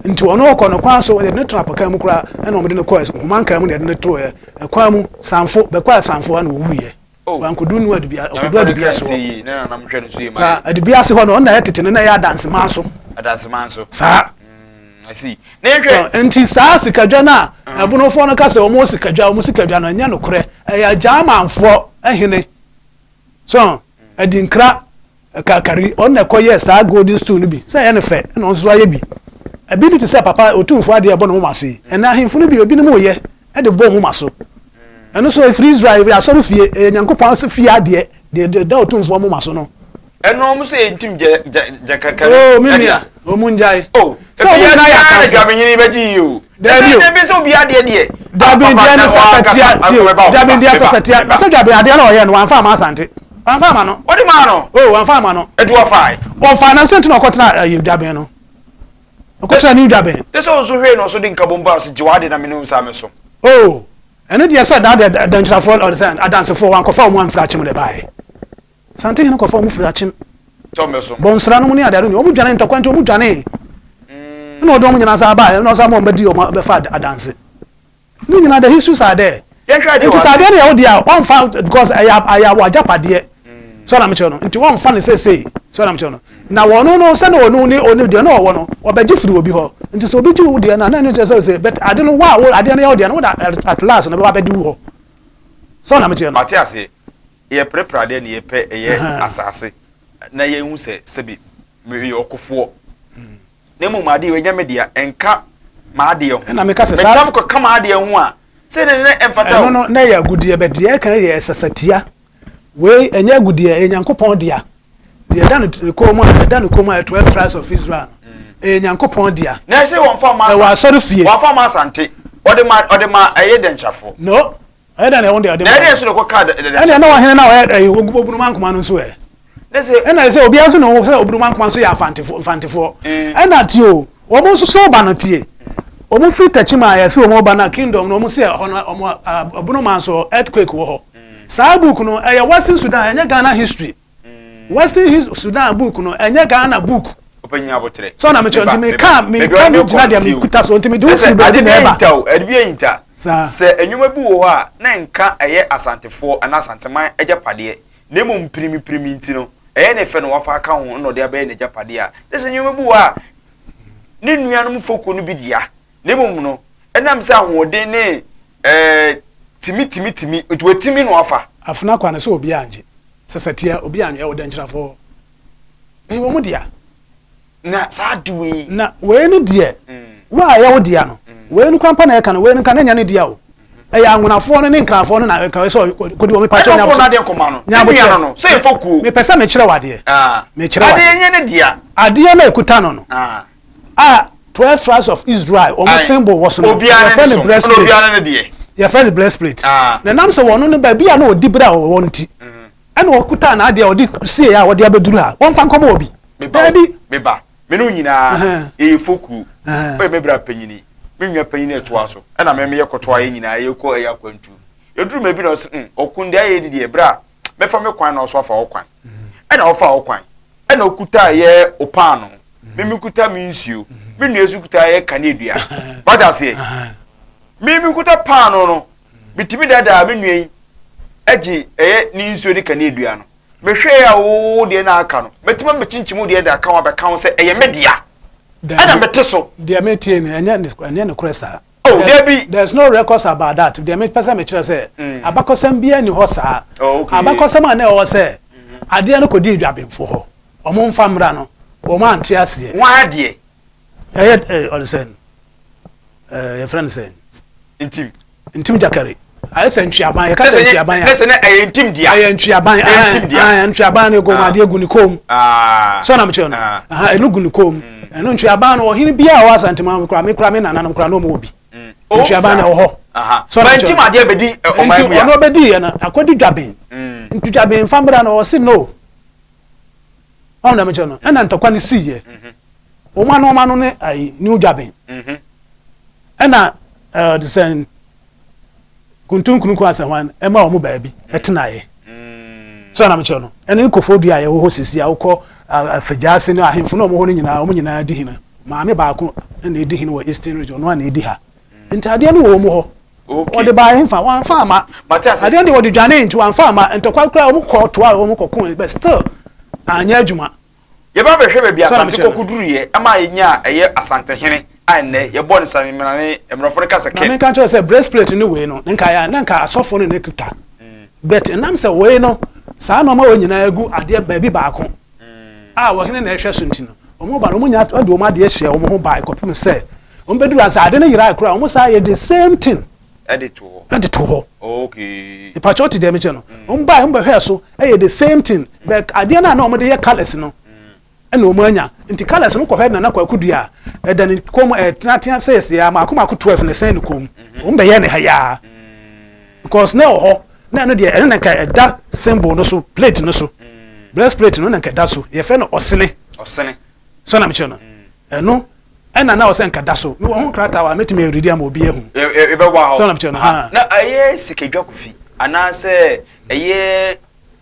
Nti ɔno ɔkɔ no kwan so, yɛde no tena apakan mu koraa, ɛna wɔde no kɔɛ nhoma nkaa mu na yɛde no toeɛ. Ɛkwan mu, Sanfo, bɛkɔɛ Sanfo hɔ na ɔwuiɛ. Oh. Wankodu no adubia, Nyame ɔkɔdu fa ne kra adubiase nsie hɔ. yie, ne nananom hwɛ no so yie ma Saa yɛn. adubiase hɔ no, ɔno na ɛyɛ tete no, na ɛyɛ adanseman so. Adanseman so. Saa. Mm, I see. Na yɛnhwɛ. So, nti saa sikadwa no a ɛbonofoɔ no ka sɛ wɔn wɔ sikadwa, wɔn sikadwa no, ɛnyɛ nokorɛ. Ɛyɛ Agyamanfoɔ hene. So, Adinkra Kakari, ɔno na ɛkɔyɛɛ saa golden stool no bi. Sɛ ɛyɛ no fɛ, ɛna ɔno nso so ayɛ bi. Ɛbi bi te sɛ papa Otumfoɔ adeɛ a ɛbɔ ne moma so yi. Ɛnnɛ ahemfo no bi, ebinom reyɛ de bɔ wɔn moma so. Ɛno nso ɛfiri Israel, ɛfiri asɔrefie, ɛyɛ Nyankopɔn fie adeɛ, deɛ ɛda Otumfoɔ moma so no. Ɛno ɔmo sɛ yɛntim gyɛ gyɛ gyɛ kɛkɛ no. Oh, me nua, ɔmo ngyae. Oh, Sɛ ɔmo nyinaa yɛ na atamfo. dwamenyini bɛgye yi o. Dabi o. Dabi sɛ obi adeɛ deɛ. Dabi deɛ ne sasa tia tie o. Dabi deɛ sasa tia. Na sɛ dabi adeɛ na ɔyɛ no wamfa ama Asante. Wamfa ama no. Ɔde maa no. Oh, wamfa ama no. Ɛti wɔfae. Ɔfa na sɛ nti na ɔkɔtena ayi dwaben no. Ɔkɔtena ne dwaben. Te sɛ ɔnso hwee na ɔso de nkabom baa ɔse gye w'ade na me ne wo nsa me so. Oh, ɛno deɛ sɛ daa deɛ dankyirafoɔ ɔde sɛ adansefoɔ wankɔfa wɔn amfiri akyem de baeɛ. Santehene kɔfa wɔn firi akyem. Bɔnsra nom ne adeade no, wɔn dwane ntɔkwa nti wɔn dwanee. Ɛna ɔde wɔn nyinaa san baeɛ, ɛna ɔsan ma wɔn bɛdi wɔn bɛfa adanse. Ne nyinaa the histories are there. Nti sɛ adeɛ no yɛ wo deɛ a, wɔnfa because ɛyɛ ɛyɛ w'agyapadeɛ. So na mekyerɛ no, nti wɔnfa no seesei. So na mekyerɛ no. Na wɔn no sɛdeɛ ɔno ne ɔne deɛ na ɔwɔ no, ɔbɛgye firi obi hɔ. Nti sɛ obi gye wo deɛ no a, na ɛno kyerɛ sɛ sɛ but ade no wo a wo adeɛ no yɛ wo deɛ no, wo da at last no bɛba abɛdi wo hɔ. So na mekyerɛ no. Mate aseɛ. Yɛprepra adeɛ na yɛpɛ ɛyɛ asase na yɛhu sɛ sɛbi meyɛ ɔkofoɔ na mmom adeɛ ɛnyɛ me dea ɛnka m'adeɛ ho ɛna meka sɛ saa metam kɔka m'adeɛ ho a sɛ ne ne ɛmfata o ɛno no na ɛyɛ agudeɛ bɛ deɛ ɛka yɛ ɛsɛsɛtia wei ɛnyɛ agudeɛ ɛyɛ Nyankopɔn dea deɛ ɛda ne kɔn mu a ɛda ne kɔn mu a 12 tribes of Israel no ɛyɛ Nyankopɔn dea na ɛsɛ wɔmfa ma ɛwɔ asɔre fie wɔmfa ma asante ɔde ma ɔde ma ɛyɛ dɛnkyɛfoɔ no Ɛyɛ dɛn na ɛho deɛ ɔde ma? Na ɛdeɛn nso na ɛkɔkaa dɛ dɛ. Ɛnna na ɔhene no a ɔyɛ ɛyi Obunumankoma no nso ɛ. Ne se. Ɛnna ɛsɛ obiara nso na ɔwɔ sɛ Obunumankoma nso yɛ Afantefoɔ Mfantefoɔ. Ɛnna tie o, wɔn nso so ba no tie. Wɔn firi Techiman a yɛse wɔn ba na kingdom no wɔn se ɛhɔ no wɔn Obunuman nso earthquake wɔ hɔ. Saa book no ɛyɛ Western Sudan ɛnyɛ Ghana history. Western his Sudan book no ɛnyɛ Ghana book. Ɔpanyin abotrɛ. Sɛ ɔna mekyerɛ nti meka meka me gyina deɛ mekuta so nti mede wo firi baabi na ɛba. Ade bi ade bi ahinta. Sɛ nnwuma bi wɔ hɔ a na nka ɛyɛ Asantefoɔ anaa Asanteman agyapadeɛ na mmom mpirimipirimi nti no ɛyɛ ne fɛ na wafa aka ho na ɔde abɛyɛ n'agyapadeɛ a, na sɛ nneɛma bi wɔ hɔ a ne nuanom fokuo no bi dea na mmom no ɛnam sɛ ahoɔden ne ɛɛ timi timi timi nti watimi na wafa. Afena kwa no sɛ obiara ngye. Sɛsɛteɛ obiara ngye ɛwɔ dɛnkyerɛfoɔ hɔ. Ɛyɛ wɔn dea. Na saa ade wei. Na wei no deɛ, wo a ɛyɛ wo dea no, wei no koraa mpo na ɛka no, wei no nka na ɛnyɛ ne dea o. Ɛyɛ anwonafoɔ no ne nkrafoɔ no na nka ɛsɛ ɔkɔdi wɔn. Mepakyɛw Ɛna ɔkɔ n'adeɛ nkɔma no. Ne nua no no, sɛ yɛfa kuo. Mepɛ sɛ mekyerɛ wo adeɛ. Mekyerɛ wo adeɛ. Adeɛ nyɛ ne dea. Adeɛ no a ɛkuta no no, a 12 tribes of Israel wɔn symbol wɔ so no, yɛfrɛ no breastplate. Yɛfrɛ no breastplate. Na ɛnam sɛ wɔn no baabi a na ɔdi berɛ a ɔwɔ no nti, Ɛna ɔkutaa n'adeɛ a ɔde sieɛ a ɔde abɛduru ha. Wɔmfa nkɔma obi. Meba o, Daabi. meba. Me ne wo nyinaa, Ɛhɛn. yɛyɛ fokuo. Ɛhɛn. Woyɛ me bra panyini, me nua panyini a ɛtoa so, ɛna me meyɛ kɔtɔ a yɛn nyinaa yɛkɔ ɛyɛ akwantuo. Yɛduru baabi na ɔse, mm, ɔko no deɛ ayɛ yɛ deɛ, bra, mɛfa me kwan na ɔso afa wo kwan. Ɛna ɔfaa wo kwan. Ɛna ɔkutaa yɛ wo paanoo, me mekuta me nsuo, me nua nso kuta yɛ kaneadua. Wate aseɛ? Me mekuta paanoo no, Metumi daadaa me nua yi gye ɛyɛ ne nsuo ne kaneadua no. Mehwɛɛ a wo deɛ na aka no, mɛtumi abɛkyinkyim wo deɛ de aka ho abɛka ho sɛ ɛyɛ me dea. Ɛna mete so. Deɛ metie no, ɛnyɛ ɛnyɛ nokorɛ saa. Oh, dabi. There's no records about that. Deɛ mepɛ sɛ mekyerɛ sɛ, mm. abakɔsɛm biara nni hɔ saa. Oh, okay. Abakɔsɛm a na ɛwɔ sɛ, adeɛ no kɔdii dwabenfoɔ hɔ. Wɔn mfa mmra no, wɔn ante aseɛ. Wɔn adeɛ. Ɛyɛ ɛɛ ɔde sɛn ɛɛ yɛfrɛ no sɛn. Ntim. Ntim gyakari. Ayɛ sɛ ntweaban yɛka sɛ ntweaban a. Ne sɛ ne ɛyɛ ntim dea. Ɛyɛ ntweaban ɛyɛ ntim dea. Ɛɛ ntweaban no egu ah. adeɛ gu ne kɔn mu. Ah. Sɛ ɔnam kyerɛ no. Ah. Ɛno gu ne kɔn mu. Mm. Ɛno ntweaban no ɔhene biara a ɔwɔ Asantema kura me kura me nananom kura na ɔmo wɔ bi. Mm. Ntuaban na ɛwɔ hɔ. So nti ma adeɛ bɛdi ɔman mu ya. Nti ɔno bɛdi yɛ no akɔdi dwaben. Nti dwaben nfa mbra no ɔsi no. Ɔmo na mekyerɛ no ɛna ntɔkwa no sii yɛ. Wɔn ano wɔn ano ne ayi new dwaben. Ɛna ɛɛ de sɛn kuntunkunukun asɛhwan ɛma wɔn baabi ɛtenaeɛ. So na mekyerɛ no ɛne nkɔfoɔ dua a yɛwɔ hɔ sisi a wokɔ afagyaase ne ahemfo na wɔn hɔ no nyinaa wɔn nyinaa di hene. Maame baako na edi hene wɔ Eastern Region, ɔno ara na edi ha. Nti adeɛ no wɔ wɔn hɔ. Wɔde baa hefa? Wɔamfa amma. Adeɛ no deɛ wɔde dwanee nti wɔamfa amma. Ntɔkwa koraa wɔn kɔɔ toa wɔn kɔkoe but still anyɛ adwuma. Yɛba bɛhwɛ baabi a Asante kɔko duruiɛ ɛma yɛnyaa ɛyɛ Asantehene a ɛnnɛ yɛbɔ no Samina ne mmorɔfo no ka sɛ King. Na menka nkyerɛ wo sɛ breastplate ne wei no nka yɛ a na nka asɔfoɔ no na ɛkuta but ɛnam sɛ wei no saa nnoɔma wei nyinaa gu adeɛ baabi baako a ɔhene na ɛhwɛ so nti no, wɔn ba no, wɔn nya de wɔn adeɛ hyɛɛ wɔn ho bae kɔpem sɛ wɔn bɛduru ansa ade no yerae koraa, wɔn saa yɛ the same thing ɛde to hɔ. Ɛde to hɔ. Okay. Ìpàkyɛ ɔte deɛ mekyɛ no. Wɔn bae, wɔn bɛhwɛɛ so, ɛyɛ the same thing, but adeɛ no a na wɔn de yɛ colours no, ɛna wɔn anya. Nti colours no kɔhwɛ Nana Kwaku Dua a, ɛda ne kɔn mu, ɛteatea sɛ ɛsɛ maako maako 12 na ɛsɛn ne kɔn mu. Wɔn bɛyɛ ne ha yaa. Because na ɛwɔ hɔ na ɛno deɛ ɛno na nka ɛda symbol no so plate no so breast plate no na nka ɛda so yɛfrɛ no ɔsene ɔsene so na mekyerɛ no ɛno ɛna na ɔsɛ nka da so mewɔ ho krataa a mɛtumi awuridi ama obi ahu ɛbɛwɔ hɔ so na mekyerɛ no ha na ɛyɛ sikadwa kofi anaasɛ ɛyɛ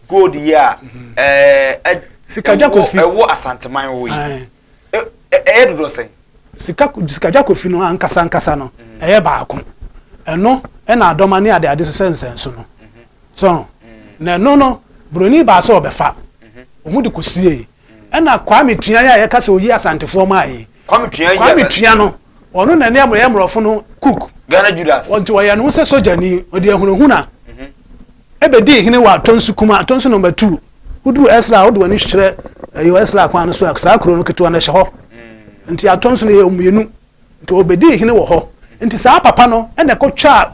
gold yi a ɛɛ sikadwa kofi ɛwɔ asanteman wɔ yi Ɛyɛ dodoɔ sɛn? Sika sikagya kofi no ankasa ankasa no ɛyɛ baako. Ɛno ɛna adɔma ne adeade sesɛ nsɛnso no. So na ɛno no broni baa sɛ ɔbɛfa. Wɔn de kɔsiee. Ɛna Kwame Tua yi a yɛka sɛ oyi Asantefoɔ maa yi. Kwame Tua yi Kwame Tua no ɔno na ne ɛyɛ mmorɔfo no cook. Ghana Judas. Ɔnti ɔyɛ ne ho sɛ sogyani ɔde ahunahuna. Ɛbɛdii hene wɔ Atonsu kuma Atonsu number 2. Woduru Esla a, wode w'ani kyerɛ ɛyɛ Esla kwan no so a, saa kuro no ketewa no ɛhyɛ hɔ. Nti atɔ nso no yɛ mmienu. Nti ɔbɛdii hene wɔ hɔ. Nti saa papa no ɛna ɛkɔtwaa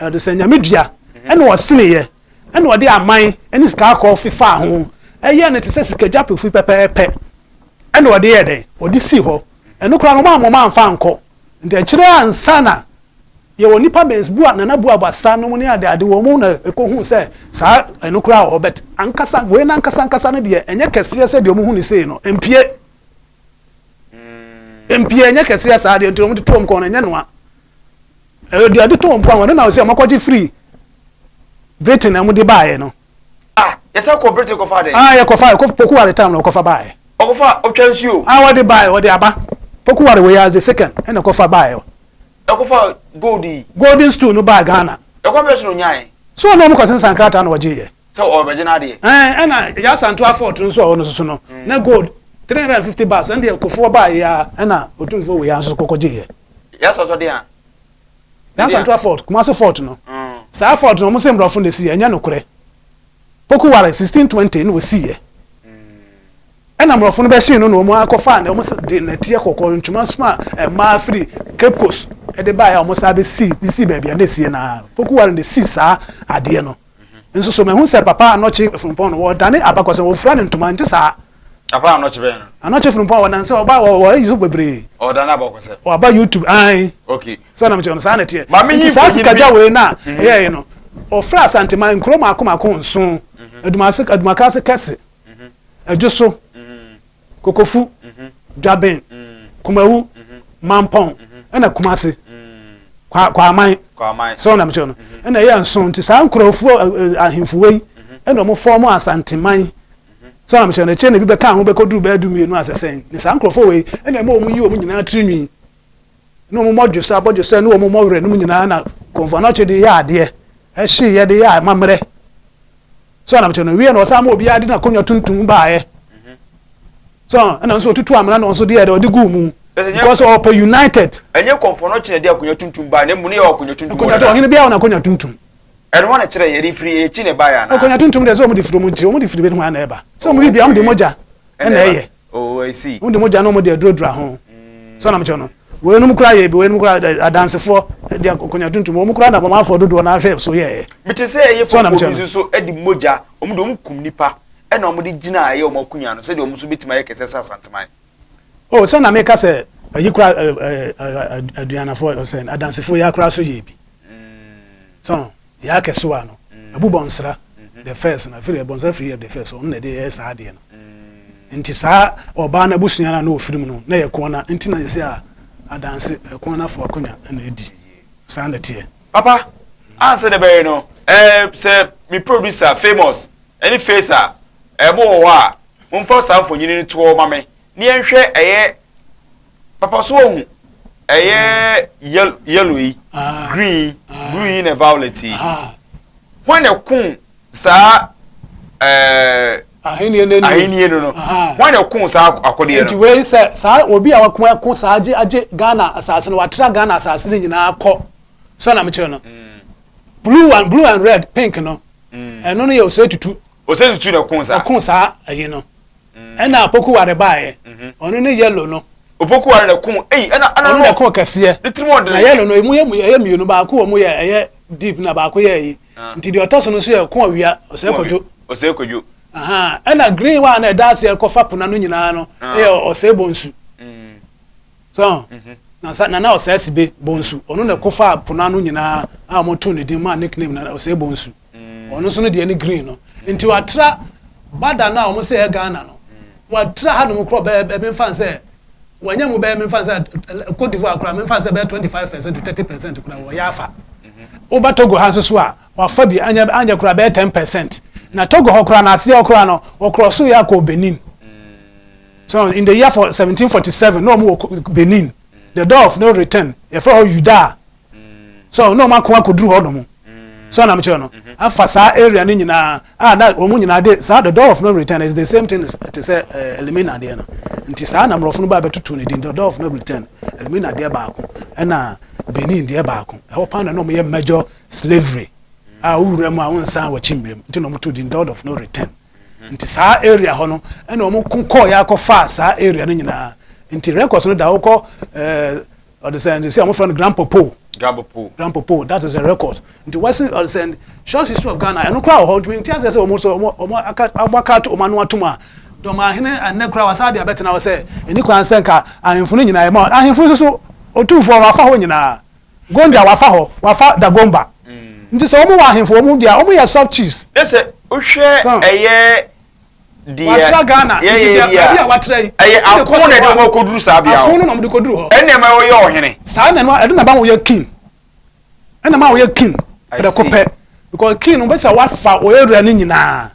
ɔde sɛ nyame dua ɛna ɔseneeɛ ɛna ɔde aman ɛne sika akɔɔ fefaa ho ɛyɛɛ no te sɛ sikadwa pefui pɛpɛɛpɛ ɛna ɔde yɛɛ dɛn ɔde sii hɔ. Ɛno koraa no ɔmo ammɔ ɔmo amfa ankɔ. Nti akyire ansa na Yɛwɔ nnipa bɛns bu a Nana Buabu asa nom ne ade ade wɔn na ɛkɔ huu sɛ saa ɛno koraa wɔ hɔ but ankasa wei no ankasa ankasa no deɛ ɛnyɛ kɛseɛ sɛ deɛ wɔn hu no sei no mpie mpie ɛnyɛ kɛseɛ saa deɛ nti wɔn de to wɔn kɔn no ɛnyɛ noa ɛyɛ deɛ ɛde to wɔn kɔn no na wɔsɛ wɔn akɔgye firi Britain na wɔn de baeɛ no. Ah, yɛsɛ kɔ Britain kɔfa dɛn? Ah, yɛkɔfa yɛkɔ Poku Ware time na wɔkɔfa baeɛ. Ɔkɔfa ɔtwa nsuo. Ah, wɔde baeɛ wɔde aba Poku Ware wei as the second ɛna kɔfa baeɛ. Ɛkɔfa gold yi. Golden stool no baa Ghana. Ɛkwan bɛn so na onyae? So ɔne wɔn kɔsensan krataa na wɔgye yɛ? Sɛ ɔrebɛgye n'adeɛ. Ɛɛ ɛna Yaa Asantewaa fort no nso a ɔwɔ no soso no, na gold 350 bags ɛno deɛ Kofoɔ baa yɛ ara ɛna Otumfoɔ wei ara nso kɔkɔgye yɛ. Yaa Asantewaa deɛ a? Yaa Asantewaa fort, Kumasi fort no. Saa fort no wɔn se mmorɔfo na esi yɛ, ɛnyɛ nokorɛ. Poku Ware 1620 na ɔsii yɛ. Ɛna mmorɔfo no bɛhyee no na wɔn akɔfaa na wɔn de nɛteɛ kɔkɔɔ ntoma soma mmaa firi Cape Coast de baeɛ a wɔn san bɛsii de sii baabi a na esie no ara. Poku Ware na esii saa adeɛ no. Nso so mahu sɛ Papa Anɔkye Frimpong no wɔdane abakɔsɛm wɔfira no ntoma nte saa. Papa Anɔkye bɛn no? Anɔkye Frimpong wɔnam sɛ ɔba wɔ wɔ ayi so bebree. Ɔdane abakɔsɛm. Waba YouTube ae. Okay. So na mekyerɛ no saa na ɛteɛ. Maame yi Nti saa mfonyin bi. sikagya wei no a ɛyɛeɛ no ɔfrɛ Asanteman nkuro mmaako mmaako nson, Adumase Adumakase kɛse, Adwoso, Kokofu, Dwaben, Kumawu, Mampɔn, ɛna Kumase, Kwa Kwaman. Kwaman. So na mekyerɛ no ɛna ɛyɛ nson nti saa nkurɔfoɔ ahemfo wei ɛna wɔn fɔm Asanteman. So na mekyerɛ no akyire na ebi bɛka ho bɛkɔduru bɛyɛ 12 asɛsɛn ne saa nkurɔfoɔ wei ɛna ɛma wɔn yi wɔn nyinaa tirinwi ne wɔn mmɔdwesɛ abɔdwesɛ ne wɔn mmɔwerɛ nom nyinaa na Kɔmfo Anɔkye de yɛ adeɛ ɛhyeeɛ de yɛ amammerɛ. So na mekyerɛ no wie na ɔsan ma obiara de n'akonnwa tuntum baeɛ. So ɛna nso ɔtutu amena na ɔnso deɛ ɔde guu mu because ɔpɛ united. Ɛnyɛ Kɔmfo Anɔkye na ɛde akonnwa tuntum baeɛ na mmom ne yɛ akonnwa tuntum wɔ dada. Ɔhene biara wɔ n'akonnwa tuntum. Ɛno hɔ na kyerɛ yɛde firi akyi na ɛbaeɛ anaa? Akonnwa tuntum deɛ sɛ wɔn de firi wɔn tiri wɔn de firi bɛ ho na ɛba sɛ wɔn de bia wɔn de mogya ɛna ɛyɛ. Oh, I see. Wɔn de mogya na wɔn de aduradura ho. So na mekyerɛ no. Weinom koraa yɛ bi, weinom koraa adansefoɔ de akonnwa tuntum, wɔn koraa na abɔmanfoɔ dodoɔ no ahwɛ so yɛɛ. Mete sɛ ɛyɛ So na fam mekyerɛ obi no. nso so de mogya, wɔn de wɔn kum nipa ɛna wɔn de gyina ɛyɛ wɔn akonnwa no sɛdeɛ wɔn nso bɛtumi ayɛ kɛseɛ sɛ Asanteman. Oh, sɛ na meka sɛ Ayi kora aduanafoɔ ɔsɛ adansefoɔ yi akora so yɛ bi. So yɛ akɛsewa no Abu Bɔnsra the first no afiri Bɔnsra firi yɛ the first, ɔno na ɛde yɛ saa adeɛ no. Nti saa ɔbaa no abusua no a na ɔfiri mu no na yɛ koana, nti na yɛsɛ a adanse koanafoɔ akonnwa na ɛdi saa na ɛteɛ. Papa, ansa na ɛbɛyɛ no, sɛ me producer Famous ɛne Face a ɛmo wɔ hɔ a, momfa saa mfonyini no to hɔ ma me ne yɛnhwɛ. Ɛyɛ papa so ohu ɛyɛ yellow yi, green yi, blue yi na violet yi. Wɔn na ɛko saa ahenni no. Ahenni no, wɔn na ɛko saa akɔdeɛ no. Nti wei sɛ saa obi a wako ɛko saa agye Ghana asase no, watra Ghana asase no nyinaa kɔ so na mekyerɛ no. Blue and blue and red, pink no, ɛno no yɛ Osei Tutu. Osei Tutu na ɛko saa. Ɔko saa ayi no, ɛna Opoku Ware baeɛ, ɔno ne yellow no. Opoku Ware na ɛko eyi ɛna ɔno na ɛko kɛseɛ. Ne tirim ɔdene. Na yellow no emu yɛ ɛyɛ mmienu, baako wɔ mu yɛ ɛyɛ deep na baako yɛ ɛyi. Nti deɛ ɔtɔ so no nso yɛ ko awia, Osei Kwadwo. Osei Kwadwo. Ɛna green wa na ɛda aseɛ kɔfa pona no nyinaa no ɛyɛ Osei Bonsu. So na sa Nana Osei Asibe Bonsu, ɔno na ɛkɔfa pona no nyinaa a wɔto ne din maa nickname na Osei Bonsu. Ɔno nso no deɛ ne green no. Nti watra bada no a wɔn sɛ ɛyɛ Ghana no, watra hanom korɔ bɛyɛ ɛmɛnfa sɛ wɔnyɛ mu bɛyɛ mɛnfa sɛ Cote d'Ivoire koraa, mɛnfa sɛ bɛyɛ 25% to 30% koraa wɔyɛ afa. Woba Togo ha nso so a, wafa bi anyɛ koraa bɛyɛ 10%. Na Togo hɔ koraa na aseɛ hɔ koraa no, wɔkorɔ so yɛ akɔ Benin. So in the year for 1747 na wɔn wɔ Benin, the door of no return, yɛfrɛ hɔ Yuda. So na wɔn ako akɔduru hɔ nom so na mekyerɛ no afa saa area no nyinaa a na wɔn nyinaa de saa the door of no return is the same thing te sɛ Elmina deɛ no. Nti saa na mmorɔfo no ba bɛtoto ne din, the door of no return, Elmina deɛ baako ɛna Benin deɛ baako. Ɛhɔ paa na wɔn yɛ major slavery a wowura mu a wonsan wɔkyi mmerɛ mu, nti na wɔn to din door of no return. Nti saa area hɔ no ɛna wɔn ko kɔɔ yɛ akɔfa saa area no nyinaa. Nti records no da wokɔ ɔde sɛ nti sɛ wɔfrɛ no Grand Popo. Grand Popo. Grand Popo, that is a record. Nti wɔsi ɔde sɛ short history of Ghana, ɛno koraa wɔ hɔ. Nti nti asɛ sɛ wɔn so wɔn aka wɔn aka ato wɔn ano atum a dɔmahene ɛnɛ koraa wasa de abɛtena hɔ sɛ ɛni kwan sɛ nka ahemfo no nyinaa ɛma ahemfo nso so otumfoɔ wafa hɔ nyinaa, Gonja wafa hɔ, wafa Dagomba. Nti sɛ wɔn wɔ ahemfo wɔn deɛ, wɔn yɛ sub chiefs. Ne sɛ wohwɛ ɛyɛ deɛ watra Ghana nti deɛ baabi a watra yi ɛyɛ ako na ɛde wɔn akɔduru saa bea hɔ. Ako no na wɔde kɔduru hɔ. Ɛnna ɛma wɔyɛ ɔhene. Saa na ɛma ɛde na ba wɔyɛ king, ɛna ma wɔyɛ king prɛko pɛ, because king no bɛsɛ wafa wɔ area no nyinaa.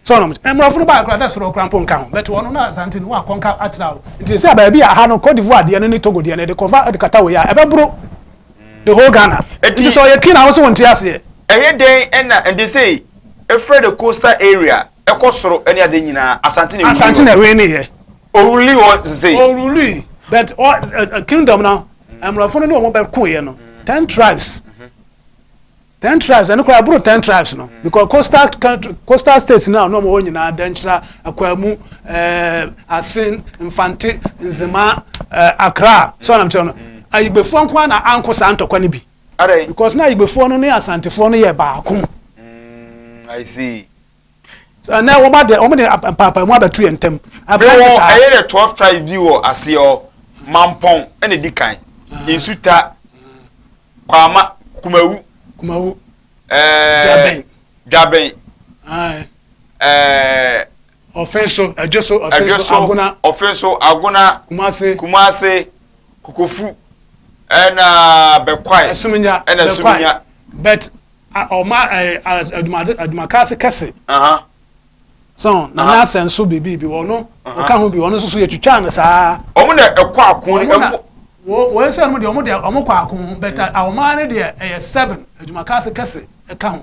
So ɔno mmorɔfo no baa koraa dɛ soro koraa mpo nka ho, but ɔno na Asante no wakɔnka atra hɔ. Nti sɛ baabi a ha no Cote d'Ivoire deɛ no ne Togo deɛ no ɛde kɔfa ɛde kata wei a ɛbɛboro the whole Ghana. Nti sɛ ɔyɛ king a wo sɛ wɔnte aseɛ. Ɛyɛ dɛn ɛna nti sɛ efrɛ the coastal area ɛkɔ soro ɛne ade nyinaa, Asante na Asante na ɛwɛ ne yɛ. Oruli hɔ sese. Oruli, but kingdom no mmorɔfo no ne wɔn bɛ ko yɛ no 10 tribes. 10 tribes ɛno koraa ɛboro 10 tribes no, because coastal country, coastal states na ɔno wɔn nyinaa, Dɛnkyira, Akwamu, Asen, Mfante, Nzema, Accra so anam kyerɛ no, Ayigbefoɔ nko ara na anko saa ntɔkwa no bi because na Ayigbefoɔ no ne Asantefoɔ no yɛ baako. I see. Ɛnɛ wɔn ade wɔn de mpaapaamu abɛto yɛn ntam. Aberante saa. Ɛyɛ dɛ 12 tribes bi wɔ aseɛ hɔ. Mampɔn ɛna di kan. Nsuta, Kwama, Kumawu. Kumawu. Dwabɛn. Dwabɛn. Ɔfɛn so, Ɛdwo so, Ɔfɛn so, Agona. Ɔfɛn so, Agona. Kumase. Kumase, Kokofu, ɛna Bɛkwae. Ɛsuminya. Ɛna Ɛsuminya. But ɔma ɛɛ adwumade adwumakaase kɛse. So na n'asɛn so biribi bi ɔno ɔka ho bi, ɔno nso so yɛtwitwaa no saa. Ɔmo na ɛkɔ ako no. Ɔmo na wɔn sɛ ɔmo deɛ ɔmo deɛ ɔmo kɔ ako, but ɔmaa no deɛ ɛyɛ seven, adwumakaase kɛse ɛka ho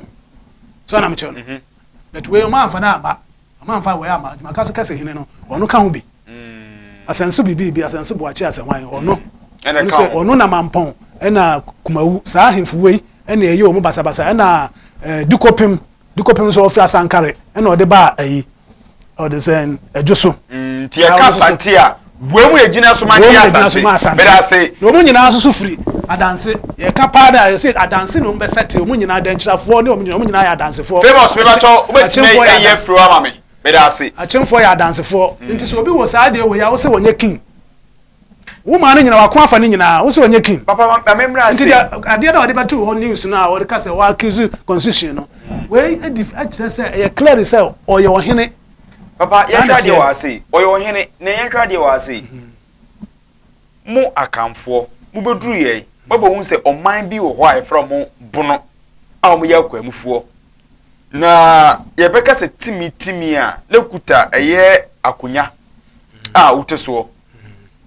so ɛna mekyerɛ no. But wei ɔmo anfa no aba, ɔmo anfa wei ama adwumakaase kɛse hene no, ɔno ka ho bi. Asɛnso biribi bi Asɛnso Boakye Asɛnwan ɔno ɔno sɛ ɔno na Mampɔn ɛna Kumawu saa ahemfo wei ɛna ɛyɛ wɔn basabasa, ɛna Dikopem Dikopem nso ɔfiri Asankare ɛna ɔde ba ayi ɔde sɛn Ɛdwo so. Nti ɛka Asante a wei mu egyina so ma ne yɛ Asante mɛda ase. Na wɔn nyinaa nso so firi Adanse. Yɛka paa dɛ yɛsɛ Adanse na wɔn bɛsɛ te wɔn nyinaa, Dɛnkyirafoɔ ne wɔn nyinaa, wɔn nyinaa yɛ Adansefoɔ. Famous mebatɔ wobɛtumi ɛyɛ firi ama me. Meda ase. Akyemfoɔ yɛ adansefoɔ. Nti sɛ obi wɔ saa adeɛ wei a, wo sɛ wɔnyɛ king. Wo maa no nyinaa wako afa ne nyinaa wo sɛ ɔnyɛ king. Papa ma me mmra ase. Nti deɛ adeɛ na ɔde bɛto hɔ news no a ɔde ka sɛ wɔ accuse constitution no wei di kyerɛ sɛ ɛyɛ clear sɛ ɔyɛ ɔhene. Papa yɛnhwɛ adeɛ wɔ ase ɔyɛ ɔhene na yɛnhwɛ adeɛ wɔ ase mo akanfoɔ mobɛduru yɛn mobɛhu sɛ ɔman bi wɔ hɔ a yɛfrɛ mo bono a wɔyɛ akwamufoɔ na yɛbɛka sɛ timi timi a na kuta ɛyɛ akonya a wote soɔ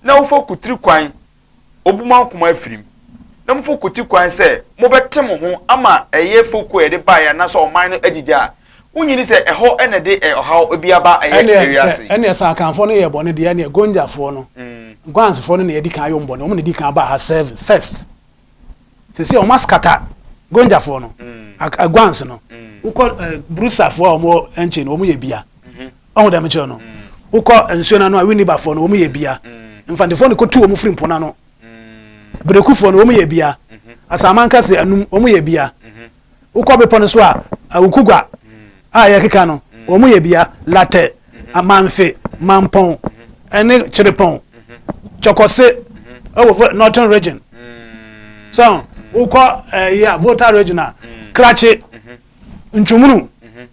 na wofa kotiri kwan obuma nkoma afirim na mofa koti kwan sɛ mobɛte mo ho ama ɛyɛ foko a yɛde baeɛ anaasɛ ɔman no agyigya a wonyini sɛ ɛhɔ ɛna de ɔhaw bi aba ɛyɛ ewiase. Ɛneɛ sɛ Akanfoɔ no yɛ bɔne deɛ ɛneɛ Gonjafoɔ no, Guansfoɔ no na yɛdi kan ayɛ wɔn bɔne, wɔn na ɛdi kan baa ha serve first. Seesei wɔn askata Gonjafoɔ no, Guans no, wokɔ Brusafoɔ a wɔn wɔ nkyɛn no wɔn yɛ bia. Ɔho dɛm kyerɛ no. Wokɔ nsuo no ano a Winnibafoɔ no wɔn yɛ bia. Mfantefoɔ no kɔtu wɔn firi mpo no ano. Berekufoɔ no wɔn yɛ bia. Asamankɛse anum wɔn yɛ bia. Wokɔ bepɔ no so a Awukugua a yɛkeka no wɔn yɛ bia. Latɛ, Amanfe, Mampɔn ɛne Kyerepɔn, Kyɔkɔse ɛwɔ Northern region. So wokɔ ɛyi a Volta region a Krakye. Ntwomunu.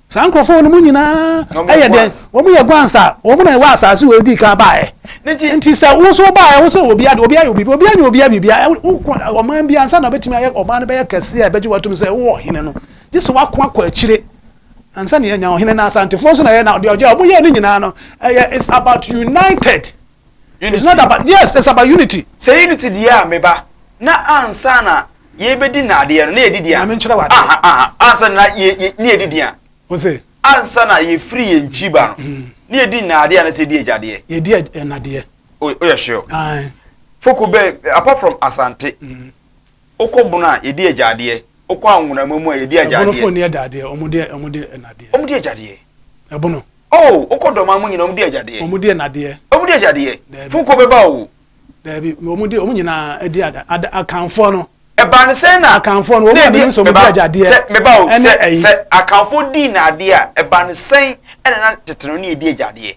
Saa nkurɔfoɔ no mu nyinaa ɛyɛ dɛn? Wɔn yɛ guans a wɔn na ɛwɔ asase wɔ edi kan baeɛ. Nti sɛ wo nso baeɛ wo sɛ obi ade obi ayɛ obi obi anyɛ obi biribi a wokɔ ɔman bi ansa na obetumi ayɛ ɔman no bɛyɛ kɛse a ɛbɛgye watum sɛ wowɔ ɔhene no gye sɛ wako akɔ akyire ansa na yɛanya ɔhene na asantefoɔ nso na ɛyɛ na deɛ ɔgye wɔn yɛ ne nyinaa no ɛyɛ it's about united. Unity. It's not about yes, it's about unity. Sɛ unity deɛ a meba na ansa na yɛbɛdi nnadeɛ no na yɛdi deɛ a. Maame nkyerɛ wade. Aha aha ansa na yɛ yɛ ne yɛdi deɛ a. Ose. Ansa na yɛfiri yɛn nkyi ba no ne yɛdi nnadeɛ a na sɛ yɛdi agyadeɛ. Yɛdi nnadeɛ. O yɛ sure. Aye. Foko bɛn apart from Asante. Wokɔ Bono a yɛdi agyadeɛ. Wokɔ Anwonama mu a yɛdi agyadeɛ. Ɛbonofoɔ nni agyadeɛ wɔn deɛ wɔn di nnadeɛ. Wɔn di agyadeɛ. Ɛbono. Oh, wokɔ dɔm mu nyinaa wɔn di agyadeɛ. Wɔn di nnadeɛ. Wɔn di agyadeɛ. Foko bɛba o. Daabi, wɔn di wɔn nyinaa di ada ada akanfoɔ no. Ɛbaa ne sɛn na. Akanfoɔ no wɔn a menim sɛ wɔn di agyadeɛ. Sɛ meba o sɛ sɛ akanfoɔ di nnadeɛ a ɛbaa ne sɛn ɛna na tete no ne yɛ di agyadeɛ.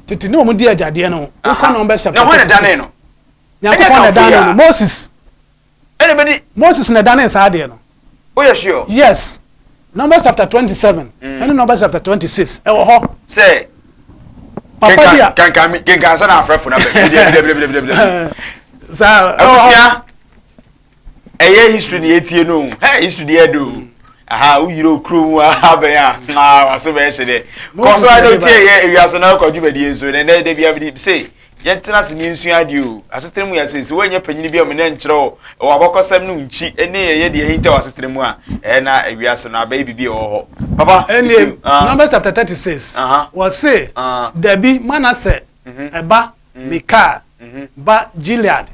Tete ne wɔn di agyadeɛ no. Wokɔ Numbers chapter 36. Na hwan na Nyankopɔn na ɛdanee no? ɛdanee no. Moses. Ɛna ɛbɛdi. Moses na ɛdanee saa adeɛ no. Woyɛ sure? Yes. Numbers chapter 27 ɛne Numbers chapter 26 ɛwɔ hɔ. Sɛ. Papa bi a. Kankan kankan sɛ na afrɛfo na bɛ. Dabi dabi dabi dabi. Saa ɛwɔ hɔ. Abusua ɛyɛ history ni etie no hɛ history deɛ ɛdo aha woyere okuro mu aha bɛn a aa waso bɛyɛ hyɛ dɛ kɔso a na otie yɛ ewiase na ɔkɔ dwumadie nso na ɛnɛ de bi abidi se Yɛntena ase na yɛnsua adeɛ o. Asetena mu yɛ sei, sɛ woannya panyini bi a ɔmene nkyerɛ wo wɔ abakɔsɛm ne wo nkyi ne ɛyɛ deɛ ahinta wɔ asetena mu a, ɛɛ na wiase no abɛyɛ biribi a ɛwɔ hɔ. Papa, Ɛnneɛ, Numbers chapter 36, wɔse, Dabi, Manasɛ ba Mikar ba Gilead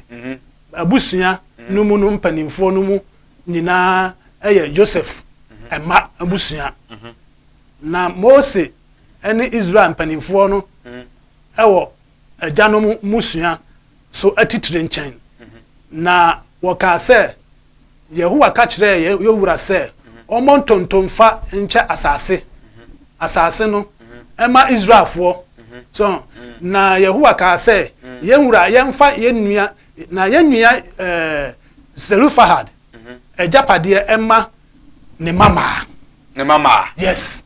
abusua no mu no mpanimfoɔ no mu nyinaa yɛ Yosef mma abusua. Na Mose ne Israel mpanimfoɔ no wɔ agyanom mmusua so atitire nkyɛn, na wɔkaa sɛ, Yehowa ka kyerɛɛ yɛn wura sɛ ɔmmɔ ntonto mfa nkyɛ asase, asase no mma Israelfoɔ. So, na Yehowa kaa sɛ, yɛn wura, yɛmfa yɛn nua, na yɛn nua eh, Zelofehad agyapadeɛ mma ne mmammaa. Ne mmammaa? Yes.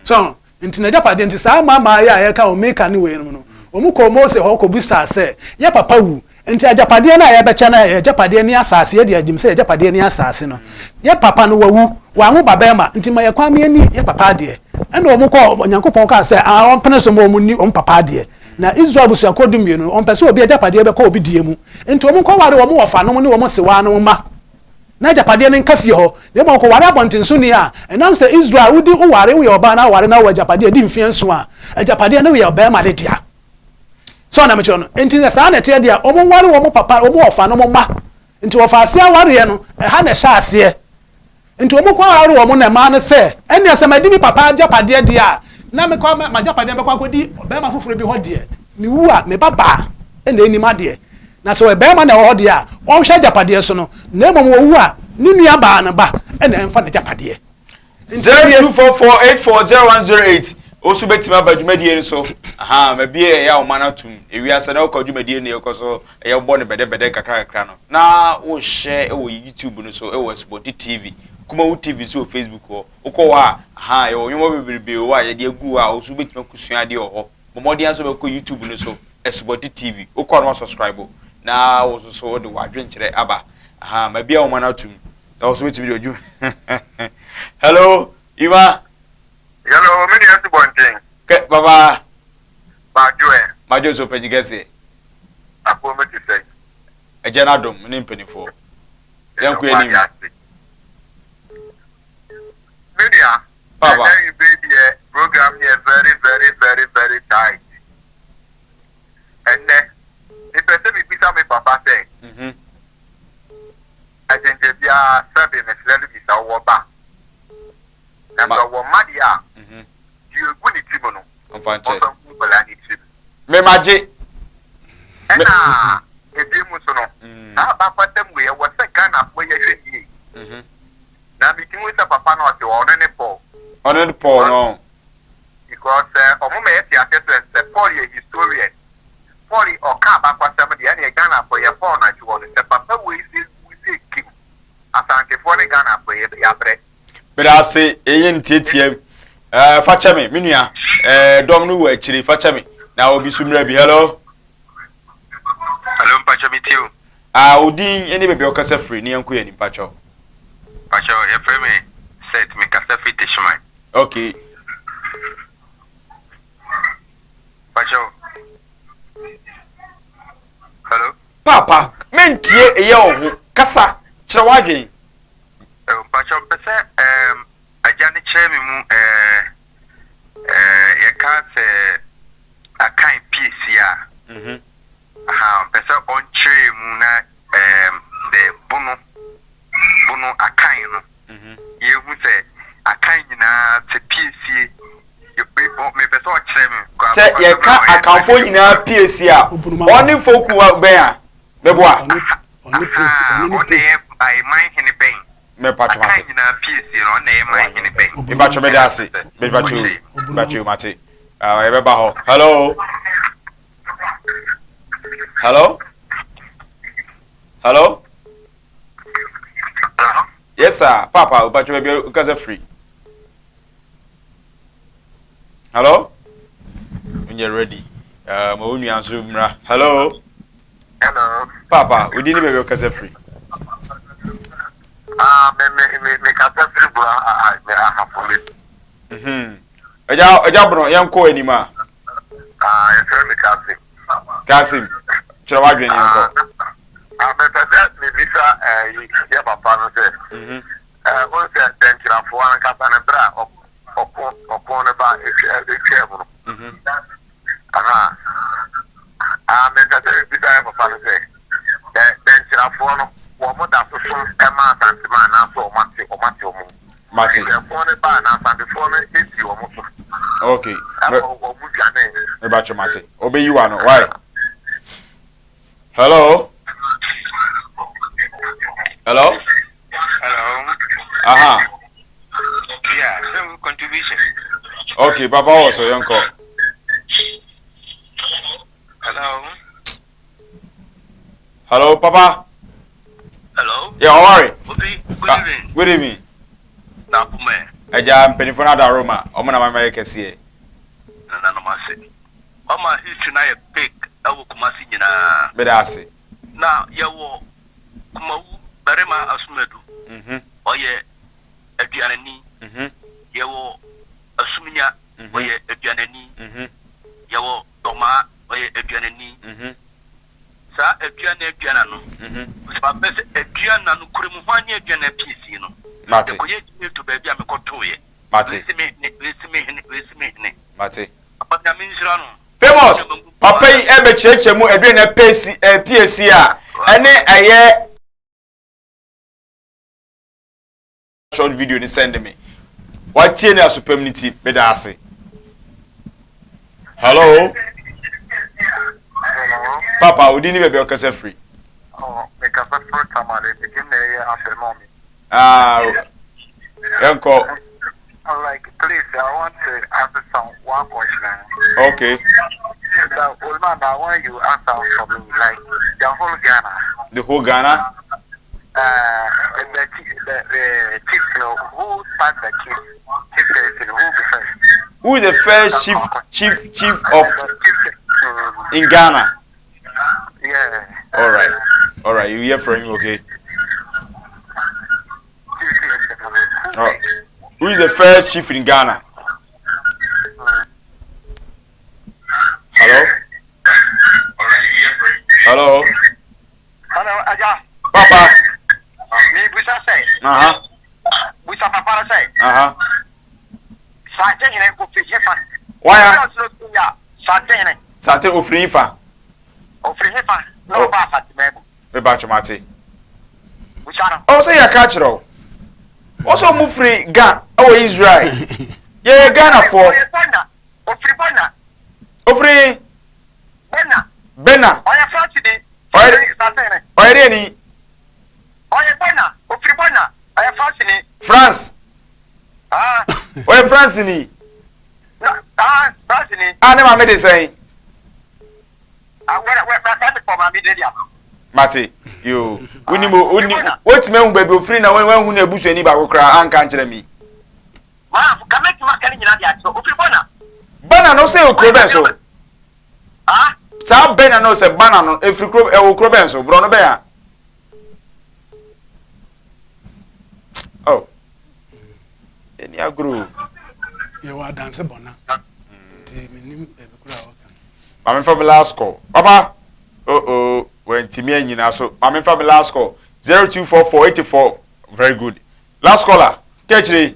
So, Nti n'agyapadeɛ nti, saa mmammaa yi a yɛka wɔn, Mika ne weinom no, wɔkɔɔ Mose hɔ kɔbisaa sɛ, Yɛ papa wu, nti agyapadeɛ no a yɛbɛkyɛ no a ɛyɛ agyapadeɛ ne asase, yɛ deɛ yɛnim sɛ yɛn agyapadeɛ ne asase no, yɛ papa no wawu, wanwo babarima, nti ma yɛn kwan ma yɛnni yɛ papa adeɛ. Ɛnna wɔkɔɔ, Onyankopɔn kaa sɛ, Aa, wɔmpene so mma wɔnni wɔn papa adeɛ. Na Israel abusuakuo dummienu no, wɔmpɛ sɛ obi agyapadeɛ bɛkɔ obi deɛ mu, nti wɔnkɔware wɔn wɔfanom ne wɔn sewaanom mma. Na agyapadeɛ no nka fie hɔ, na mmom kɔware abɔntensoni a, ɛnam sɛ Israel, wodi, woware, woyɛ ɔbaa na woware na wowɔ agyapadeɛ a ɛdi mfeɛ nson a, agyapadeɛ no yɛ ɔbarima no dea. So na mekyerɛ no? Enti sɛ saa na ɛteɛ deɛ a, wɔnware wɔn papa, wɔn wɔfa no mma. Nti wɔfa aseɛ awareɛ no, ɛha na ɛhyɛ aseɛ. Nti wɔn kɔ aware wɔn na mmaa no sɛ, ɛnneɛ sɛ madi me papa agyapadeɛ deɛ a, na mekɔ, m'agyapadeɛ bɛkɔ akɔdi ɔbarima foforɔ bi hɔ deɛ, mewu a, me babaa na ɛnim adeɛ. Na sɛ ɔyɛ barima na ɛwɔ hɔ deɛ a, ɔnhwɛ agyapadeɛ so no, na mmom ɔwu a, ne nuabaa no ba na ɛmfa n'agyapadeɛ. 0244840108. Wo nso bɛtumi aba dwumadie no so. Ahaa, mabie ɛyɛ a ɔma no atom. Ewiase na wokɔ dwumadie no yɛkɔ so ɛyɛ bɔ no bɛdɛbɛdɛ nkakra kakra no. Na wohyɛ wɔ YouTube no so wɔ Asubɔnten TV, Kumawu TV nso wɔ Facebook hɔ. Wokɔ hɔ a, ahaa, yɛwɔ nneɛma bebrebe wɔ hɔ a yɛde agu hɔ a wo nso wobɛtumi akɔsua adeɛ wɔ hɔ. Bɔ mmɔden ara sɛ wobɛkɔ YouTube no so, Asubɔnten TV. Wokɔ a na wasubscribe na wo nso so wode w'adwenkyerɛ aba. Ahaa, mabie a ɔma no atom. Na wo nso wobɛtumi de ɔdwuma. Hello, Ima. Hello, me nua Asubɔnten. Kɛ, papa. Madwo ɛ. Madwo nso, panyin kɛseɛ. Abuo me te sɛn? Agya no adom ne mpanimfoɔ. Yɛn kɔ anim. Me nua. Papa. Ɛnɛ yi bɛ deɛ program yɛ very very very very tight. Ɛnɛ, mepɛ sɛ mebisa me papa sɛ. Mhm. Ɛgyengye biara sɛbe mesrɛ no bisa wɔ ba. Na sɛ ɔwɔ mma deɛ a, deɛ ɛgu ne ti mu no, ɔmfa ngu nkwadaa no tirim. Me magye. Ɛna ebiem nso no, saa abakwasɛm wei, ɛwɔ sɛ Ghanafoɔ yɛhwɛ yie. Na metumi hu sɛ papa no ɔte hɔ, ɔno ne Paul. Ɔno ne Paul no. Because sɛ ɔmo ma yɛte aseɛ sɛ sɛ Paul yɛ historian, Paul ɔka abakwasɛm deɛ, ɛneɛ Ghanafoɔ yɛ Paul na akyi hɔ no, sɛ papa wei sɛ wu sɛ kim, Asantefoɔ ne Ghanafoɔ yɛ yɛabrɛ. Meda ase ɛyɛ no tiatia mu. Ɛɛ fa kyɛ me me nua. Ɛɛ dɔm no wɔ akyire fa kyɛ me. Na obi so mmerɛ bi. Hello. Hello mpakyɛ me tie o. Ah odin ɛne baabi a ɔkasa firi ne yɛn kɔ yɛn ni mpakyɛ. Mpakyɛ yɛfrɛ me Seth me kasa firi Techiman. Okay. Mpakyɛ Hello. Paapa mentie ɛyɛ wo ho kasa kyerɛ w'adwen. Oh, mpakyɛw mepɛ sɛ ɛɛm agya no kyerɛ me mu ɛɛ ɛɛ yɛka sɛ akan piesie a. Mhm. Aha, mpɛ sɛ ɔnkyerɛ mu na ɛɛm the bono bono akan no. Mhm. Yɛhu sɛ akan nyinaa sɛ piesie mepɛ sɛ ɔkyerɛ me. Sɛ yɛka akanfoɔ nyinaa piesie a, ɔne foku bɛn a? Meboa. Ɔne Pope, Ahaa, ɔno ne ɔno na Pope. ɛyɛ by man hene bɛn? Mepatwo Akan mate. nyinaa piesie no, ɔno na ɛyɛ man hene bɛn? Mepatwo meda ase. Mepatwo mepatwo mate. Ah, yɛbɛba hɔ. Hello. Hello. Hello. Yes sir. Papa, mepatwo baabi a wokasa firi. Hello. Wonyɛ ready. Uh, ma wo nua nso mmra. Hello. Hello. Papa, wo din ne baabi a wokasa firi? Ah, me me me me kasa firi bura ah me ahafo me. Mhm. Ɛgya ɛgya bono yɛn kɔ anim a. Ah, yɛfrɛ me Kasim. Kasim, kyerɛ w'adwene yɛn kɔ. Ah, mepɛ sɛ mebisa ɛyi yɛ papa no sɛ. Mhm. Ɛɛ, wohu sɛ dɛnkyirafoɔ ankasa no berɛ a ɔko ɔko no ba etwaa mu no. Aha. Ah, mepɛ sɛ mebisa yɛ papa no sɛ, dɛ dɛnkyirafoɔ no wɔn da so som ma Asantema anaasɛ wɔn ate wɔn ate wɔn ho? Mate. Sɛ ɛko no baa na Asantefoɔ no esi wɔn so. Okay. Ɛma wɔn dwane. Mebatwe mate. Obeyi wa no. Why? Hello. Hello. Hello. Aha. Yeah, so contribution. Okay, Papa wɔ so yɛn kɔ. Hello. Hello, Papa. Hello. Yeah, ɔware. Obi, good ah, evening. Good evening. Na akume. Ɛgya mpanyinfoɔ no ada Roma, ɔmo na mama yɛ kɛseɛ. Nananom ase. Wama history no ayɛ big ɛwɔ Kumasi nyinaa. Meda ase. Na yɛwɔ Kumawu barima Asumadu, ɔyɛ Aduanani. Yɛwɔ Asuminya, ɔyɛ Aduanani. Yɛwɔ Dɔmaa, ɔyɛ Aduanani. Saa Aduana Aduana no, sɛ mapɛ sɛ Aduana no kura mu hwan ne Aduana piesie no. Mate. Mekɔyɛ adwuma edu baabi a mekɔtoeɛ. Mate. Wei se me hene, wei se me hene, wei se me hene. Mate. Papa Nyame nhyira no. Famous papa yi ɛbɛkyerɛkyerɛ mu ɛdwene na pesi piesie a ɛne ɛyɛ short video ni send me watie ne asopam ne ti meda ase. Hello. Hello. Papa odi ne baabi a ɔkasa firi. Oh, mekasa firi Tamale, medin na ɛyɛ Afemɔmi. Ah, yɛnkɔ. Like, please, I want to ask some. one question. Okay. The old man, I want you answer for me, like the whole Ghana. The whole Ghana? The chief, you know, who start the chief? Chief person, who be first? Who is the first chief of in Ghana? Yeah. All right. All right. You hear from him, okay? Oh. Who is the first chief in Ghana? Hello? Hello? Hello, Aja. Papa. Me busa say. Busa papa say. Sante hene ofiri hefa. Why? Sante hene. Sante ofiri hefa. Ofiri hefa. No ba Asante memu. Me ba chomate. Busa no. Oh say ya catch ro. Also mu free Ga oh Israel. Yeah, Ghana for. Ofiri Bona. Ofiri Bona. Bena. Oya France ni. Oya ni. Oya Bona. Ofiri Bona. Oya France ni. France. Ah. Oya France ni. Ah, France ni. Ah, ne ma me de say. Ah, where that for ma me de dia. Mate, yo. Woni mo woni what me hu baby ofiri na wen hu na ebusuani ba kokra anka nkyere mi. Ma, ka me tuma ka ni nyina de ato. Ofiri Bona. Bana no say okro ben so. Ah? Sa bena no say bana no efiri kro e okro ben so. Bro no ben ya. Oh. Eni agro. Ye wa dance bona. Ti minim e bi kura waka. Mame fa last call. Papa. Oh oh, when timi anyina so. Mame fa last call. 0244 84. Very good. Last caller. Kechiri.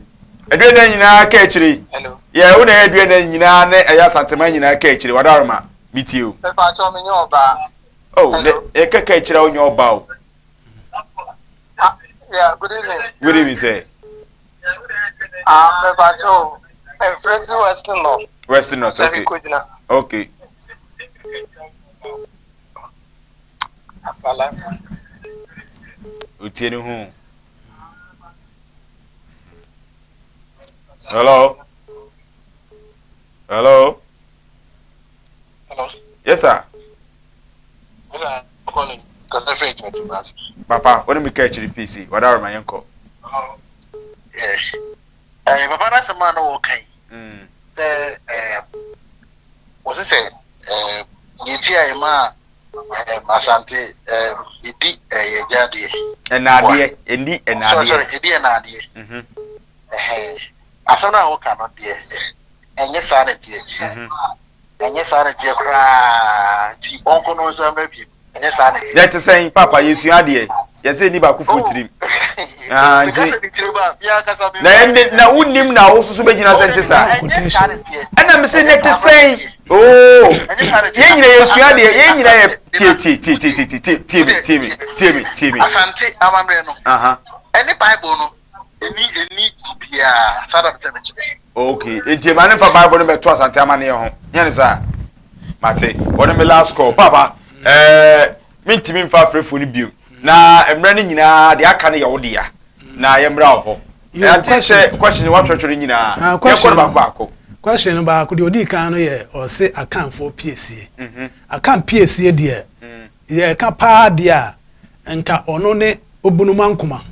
Edwe na nyina kechiri. Hello. Yeah, una edwe na nyina na eya santema nyina kechiri. Wadaroma. Meet you. Papa cho me nyoba. Oh, ne e kechiri o nyoba o. Yeah, good evening. Good evening, sir. Ah, Papa cho. Friends Western North. Western North, okay. Okay. Utieni hu. Hello. Hello. Hello. Yes, sir. Yes, I'm calling because I'm afraid to Papa, what do we catch the PC? What are my uncle? Yeah. Papa, that's a man who okay. The was it say? Yeti ma Asante idi jadi. Enadie, endi enadie. Sorry, idi enadie. Mhm. Asana wo ka no de. Enye sanity. Enye sanity kra. Ti onko no nsa bi. Enye sanity. Ye te say papa yesu ade. Ye say ni ba kufu tirim. Ah, nti. Na ende na wonim na wo soso be gina sente sa. Ena me say ne te say. Oh. Ye nyina yesu ade, ye nyina ye tie tie tie tie tie tie tie me tie me tie me tie me. Asante amamre no. Aha. Any Bible no. Any bia sada me. Okay, enti ma ne fa Bible no beto asante amane ho. Nye ne sa. Mate, won me last call. Papa, mintimi mfa afrefo ni bio. Na emre ni nyina de aka ne ye wo de na ye mra ho. Ati se question wa twetwere nyina. Ye ko ba baako. Question baako de odi kan no ye o se akanfo piesie. Akan piesie de ye ka pa de a nka ono ne obunumankoma.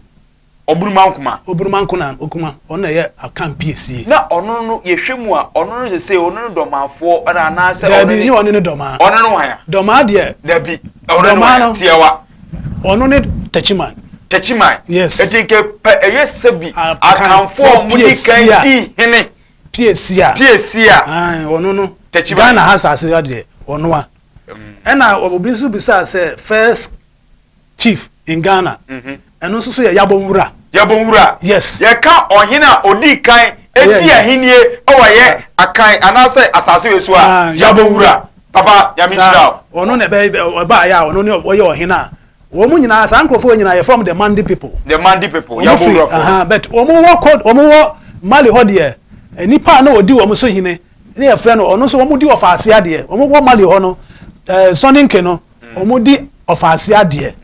Obunumankoma. Obunumankona okuma ono ye akan piesie. Na ono no ye hwemu a ono no se ono no domanfo na na se ono ni ono ne doma. Ono no hwan. Doma de. Da bi. Ono no tiewa. Ono ne Techiman. Techiman. Yes. Eti ke eye sebi akanfo mu di kan di hene. Piesia. Piesia. Ah, ono no. Techiman. Ghana has asase de ono a. Ena obi nso bisa se first chief in Ghana. Eno nso so ye Yabonwura. Yabonwura. Yes. Ye ka ohene odi kan edi ahinie o ye akan anase asase we so a Yabonwura. Papa ya mi hira. Ono na be ba ya ono ne oye ohene a. Wo nyina asa nkrofo nyina ye from the Mandi people. The Mandi people. Yabonwura. Aha, but wo wo code wo wo Mali ho de nipa na odi wo so hine ne ye frɛ no ono so wo di ofaase ade. Wo wo Mali ho no Soninke no wo di ofaase ade.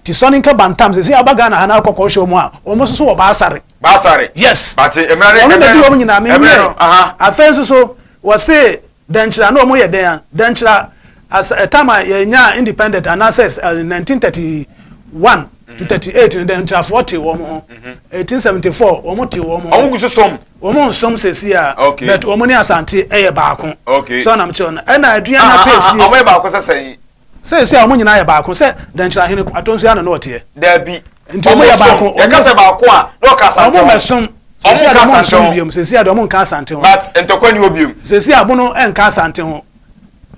Ti Soninke bantam se aba Ghana ha na akokɔ hwe mu a wo so so wo baasare. Baasare. Yes. But emra ne na di wo nyina me. Aha. Afenso so Wɔse Dɛnkyerɛ na wɔn yɛ dɛn a? Dɛnkyerɛ as a time a yɛnyaa independent anaasɛ 1931 to 38 no Dɛnkyerɛfoɔ tee wɔn ho. 1874 wɔn tee wɔn ho. Wɔn gu so som. Wɔn nsom sɛsi a. Okay. But wɔn ne Asante yɛ baako. Okay. So anam kyerɛ no. Ɛna Aduana Pɛsie. Wɔn yɛ baako sɛ sɛn? Seesei a wɔn nyinaa yɛ baako sɛ Dɛnkyerɛahene Atonsu ano na ɔteɛ. Dabi. Nti wɔn yɛ baako. Yɛka sɛ baako a, na ɔka Asante ho. Wɔn mɛsom. Wɔn nka Asante ho. Biom. Seesei a deɛ wɔn nka Asante ho. But ntɔkwa ni hɔ biom. Seesei a bono nka Asante ho.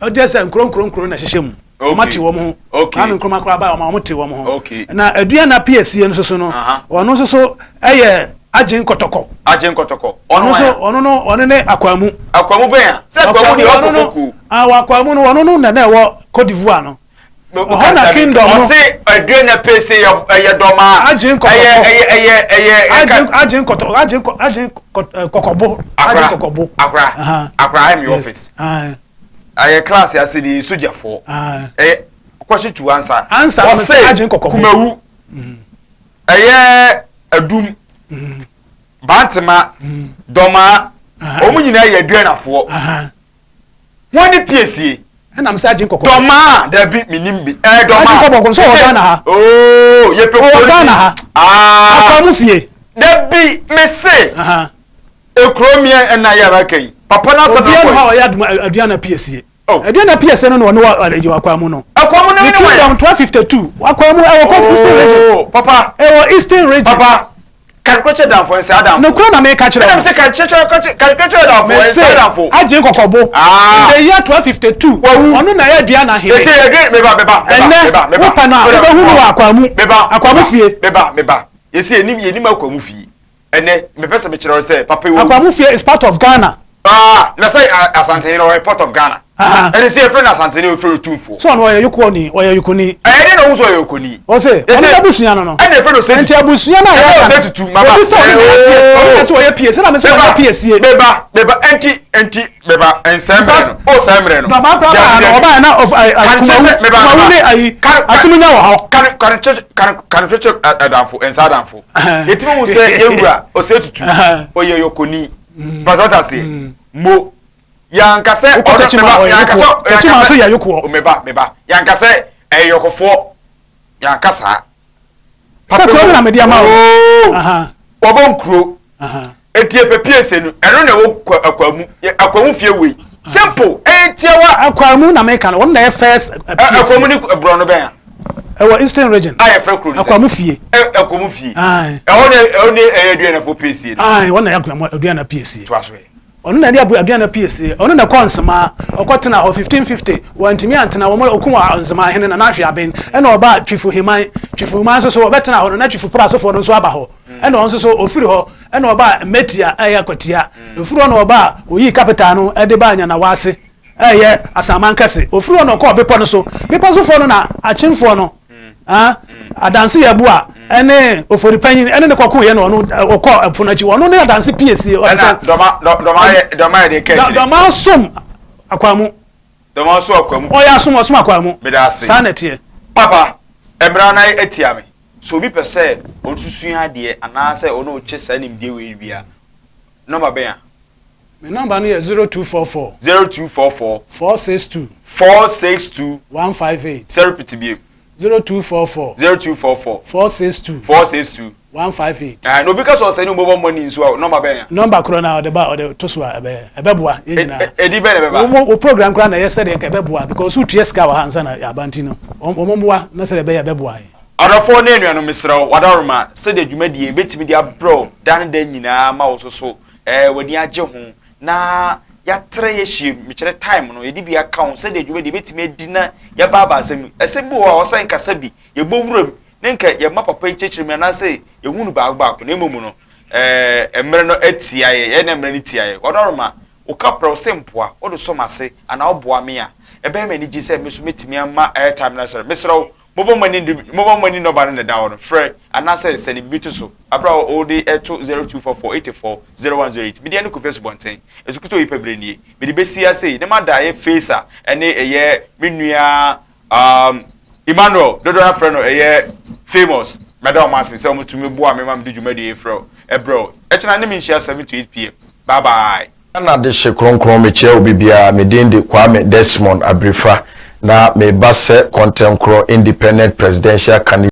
Ɔgye sɛ nkuro nkuro nkuro na ɛhyehyɛ mu. Wɔn ate wɔn ho. Okay. Kwame Nkrumah koraa baa wɔn a wɔn te wɔn ho. Okay. Na Aduana Piesie no soso no, ɔno nso so ɛyɛ Agyen Kɔtɔkɔ. Agyen Kɔtɔkɔ. Ɔno nso ɔno no ɔno ne Akwamu. Akwamu bɛn a? Sɛ Akwamu deɛ ɔkɔ koko. Ah, wɔ Akwamu no ɔno no na na ɛwɔ Cote d'Ivoire no. Ɛhɔ na kingdom no. Ɔse Aduana Piesie yɛ ɛyɛ dɔmaa. Agyen Kɔtɔkɔ. Ɛyɛ ɛyɛ ɛyɛ ɛyɛ. Agyen Agyen Kɔtɔ Agyen Agyen Kɔkɔbo. Agyen Kɔkɔbo. Akora. Akora ayɛ mi office. Ayɛ class ase de sogyafoɔ. Ɛyɛ kɔhye tu ansa. Ansa ɔse Kumawu. Ɛyɛ Adum. Bantema. Dɔmaa. Wɔn nyinaa yɛ Aduanafoɔ. Wɔn ne piesie. Ɛnam sɛ agye nkɔkɔ. Dɔmaa dabi minim bi. Ɛɛ dɔmaa. Agye nkɔkɔ nso wɔ Ghana ha. Ooo yɛ pɛ kuro Ghana ha. Aa. Akwamu fie. Dabi mese. Ekuro miɛ ɛna yɛ ara kɛyi. Papa n'asɛm na kɔ yi. Obiara ha ɔyɛ Aduana piesie. Oh. Aduana piesie no na ɔne wɔ Akwamu no. Akwamu no ne wɔn. Kingdom 1252. Akwamu ɛwɔ kɔ Eastern region. Oh papa. Ɛwɔ Eastern region. Papa. Karekyɛ danfo ɛnsɛ adamfo. Nokura na meka kyerɛ. Ɛnam sɛ karekyɛ danfo ɛnsɛ adamfo. Mese agye nkɔkɔbo. Ah. In the year 1252. Wawu. Ɔno na ɛyɛ Aduana hene. Ese Aduana meba meba. Ɛnɛ wopɛ no a wobɛhu no wɔ Akwamu. Meba. Akwamu fie. Meba meba. Yɛsi yɛnim yɛnim Akwamu fie. Ɛnɛ mepɛ sɛ mekyerɛ wo sɛ papa yi wawu. Akwamu fie is part of Ghana. Ah, na sɛ Asantehene ɔyɛ part of Ghana. Ɛne sɛ yɛfrɛ no Asantehene ɔfrɛ no Tumfoɔ. So ɔno ɔyɛ Yokoni, ɔyɛ Yokoni. Ɛyɛ dɛn na ɔhu sɛ ɔyɛ Yokoni? Ɔse, ɔno n'abusua no no. Ɛna yɛfrɛ no Osei Nti abusua no a yɛka no, Osei Tutu, maba. Obi sɛ ɔno na ɛyɛ pie, ɔno na ɛsɛ ɔyɛ pie, sɛ na me sɛ ɔyɛ pie sie. Meba, meba, ɛnti, ɛnti, meba, nsɛe mmerɛ no, o sɛe mmerɛ no. Dɔmaa koraa baa no, ɔbaa na Kumawu, Kumawu ne ayi, Asumunya wɔ hɔ. Kane, kane, kane, kane twetwe adamfo, nsa adamfo. Yɛtumi hu sɛ yɛwura Osei Tutu, ɔyɛ Yokoni. Pàtó ɔtá seɛ, mo, yɛanka sɛ ɔno meba yɛanka sɛ Tɛkyima nso yɛ yokoɔ. Meba meba yɛanka sɛ ɛyɛ yɔkɔfoɔ yɛanka saa. Sɛ kuro no na mede ama wo. Wɔbɔ nkuro. Eti epepie se no ɛno na ɛwɔ akwamu akwamu fie wei simple ɛyɛ tiawa. Akwamu na meka no wɔn na ɛyɛ first. Akwamu ni borɔ no bɛn a. Ɛwɔ eastern region. A yɛfrɛ kuro no sɛ. Akwamu fie. Akwamu fie. Ɛhɔ na ɛhɔ ne ɛyɛ aduanafo piesie no. Wɔn na ɛyɛ aduana piesie. To aso yɛ. Ɔno na ɛde Aduana pie sie. Ɔno na ɛkɔɔ Nzemaa, ɔkɔ tenaa hɔ 1550. Wantumi antena, wɔn ɔkum Nzemaa hene Nana Ahweaben. Ɛna ɔbaa Twifo Heman. Twifo Heman nso so ɔbɛtenaa hɔ no, na Twifo Prasofoɔ no nso aba hɔ. Ɛna ɔno nso so ɔfiri hɔ, ɛna ɔbaa Mmetia a ɛyɛ Akwatia. Ɔfiri hɔ na ɔbaa, ɔyii capital no de baa Nyanawase a ɛyɛ Asaman Kɛse. Ɔfiri hɔ na ɔkɔɔ bepɔ no so. Bepɔ sofoɔ no na Akyemfoɔ no Ah, adanse yɛ boa ɛne ofori panyin ɛne ne kɔko yɛ na ɔno ɔkɔ ɛpo n'akyi ɔno ne adanse pie sie ɔte sɛ. Dɔma dɔma yɛ dɔma yɛ de kɛ akyire. Dɔma som akwamu. Dɔma so akwamu. Ɔyɛ asom ɔsom akwamu. Meda ase. Saa na ɛteɛ. Papa mmara no atia me. Sɛ obi pɛ sɛ ɔno nso sua adeɛ anaasɛ ɔne ɔkyɛ saa nimdeɛ wei bi a, nɔmba bɛn a? Me nɔmba no yɛ 0244. 0244. 462. 462. 158. Sɛ repeat bio. 0244. 0244. 462. 462. 158. Ɛɛ na obi ka sɛ ɔsɛ ne mobile money nso a nɔmba bɛn a? Nɔmba korɔ na ɔde ba ɔde to so a ɛbɛyɛ ɛbɛboa yɛn nyinaa. Ɛdi bɛn na ɛbɛba? Wo wo program koraa na ɛyɛ sɛdeɛ nka ɛbɛboa because wotua sika wɔ ha ansa na yɛaba nti no wɔn wɔn mmoa na sɛdeɛ ɛbɛyɛ ɛbɛboa yɛn. Adɔfoɔ ne anuanom mesrɛ wo w'adaworoma sɛdeɛ dwumadie yi bɛtumi de abrɛ wo daa ne daa nyinaa ma wo nso so ɛɛ w'ani agye ho na yɛatrɛ yɛahyia mu, mekyerɛ time no, yɛde bi aka ho sɛdeɛ dwumadie yɛbɛtumi adi na yɛabaabaa asɛm mu. Ɛsɛm bi wɔ hɔ a ɔsɛ nkasa bi, yɛbɔ wura mu ne nka yɛma papa yi kyerɛkyerɛ mu anaasɛ yɛhu no baako baako na mmom no ɛɛ mmerɛ no atia yɛ, yɛn na mmerɛ no tia yɛ. Ɔdɔroma, wo kaprɛ, wo se mpoa, wode sɔ m'ase anaa woboa me a, ɛbɛyɛ me anigye sɛ me nso mɛtumi ama airtime no asɔre. Mesrɛ wo, Mobile money de mobile money nɔba no na ɛda hɔ no, frɛ anaasɛ sɛne biribi to so bere a wode to 0244 84 0108. Me din ne Kofi Asubɔnten. Asukuto yi pɛ bere nie. Mede bɛsi ha sei na mada ɛyɛ Faisa ɛne ɛyɛ me nua um, Emmanuel, dodoɔ no ara frɛ no ɛyɛ Famous. Mɛda wɔn ase sɛ wɔtumi boa me ma mede dwumadie yi frɛ wo, ɛbrɛ wo. Ɛkyena ne me nhyia 7 to 8 pm. Bye bye. Ghana de hye kronkron, mekyia obi biara. Me din de Kwame Desmond Abirifa na meba sɛ kɔntɛnkorɔ independent presidential candidate.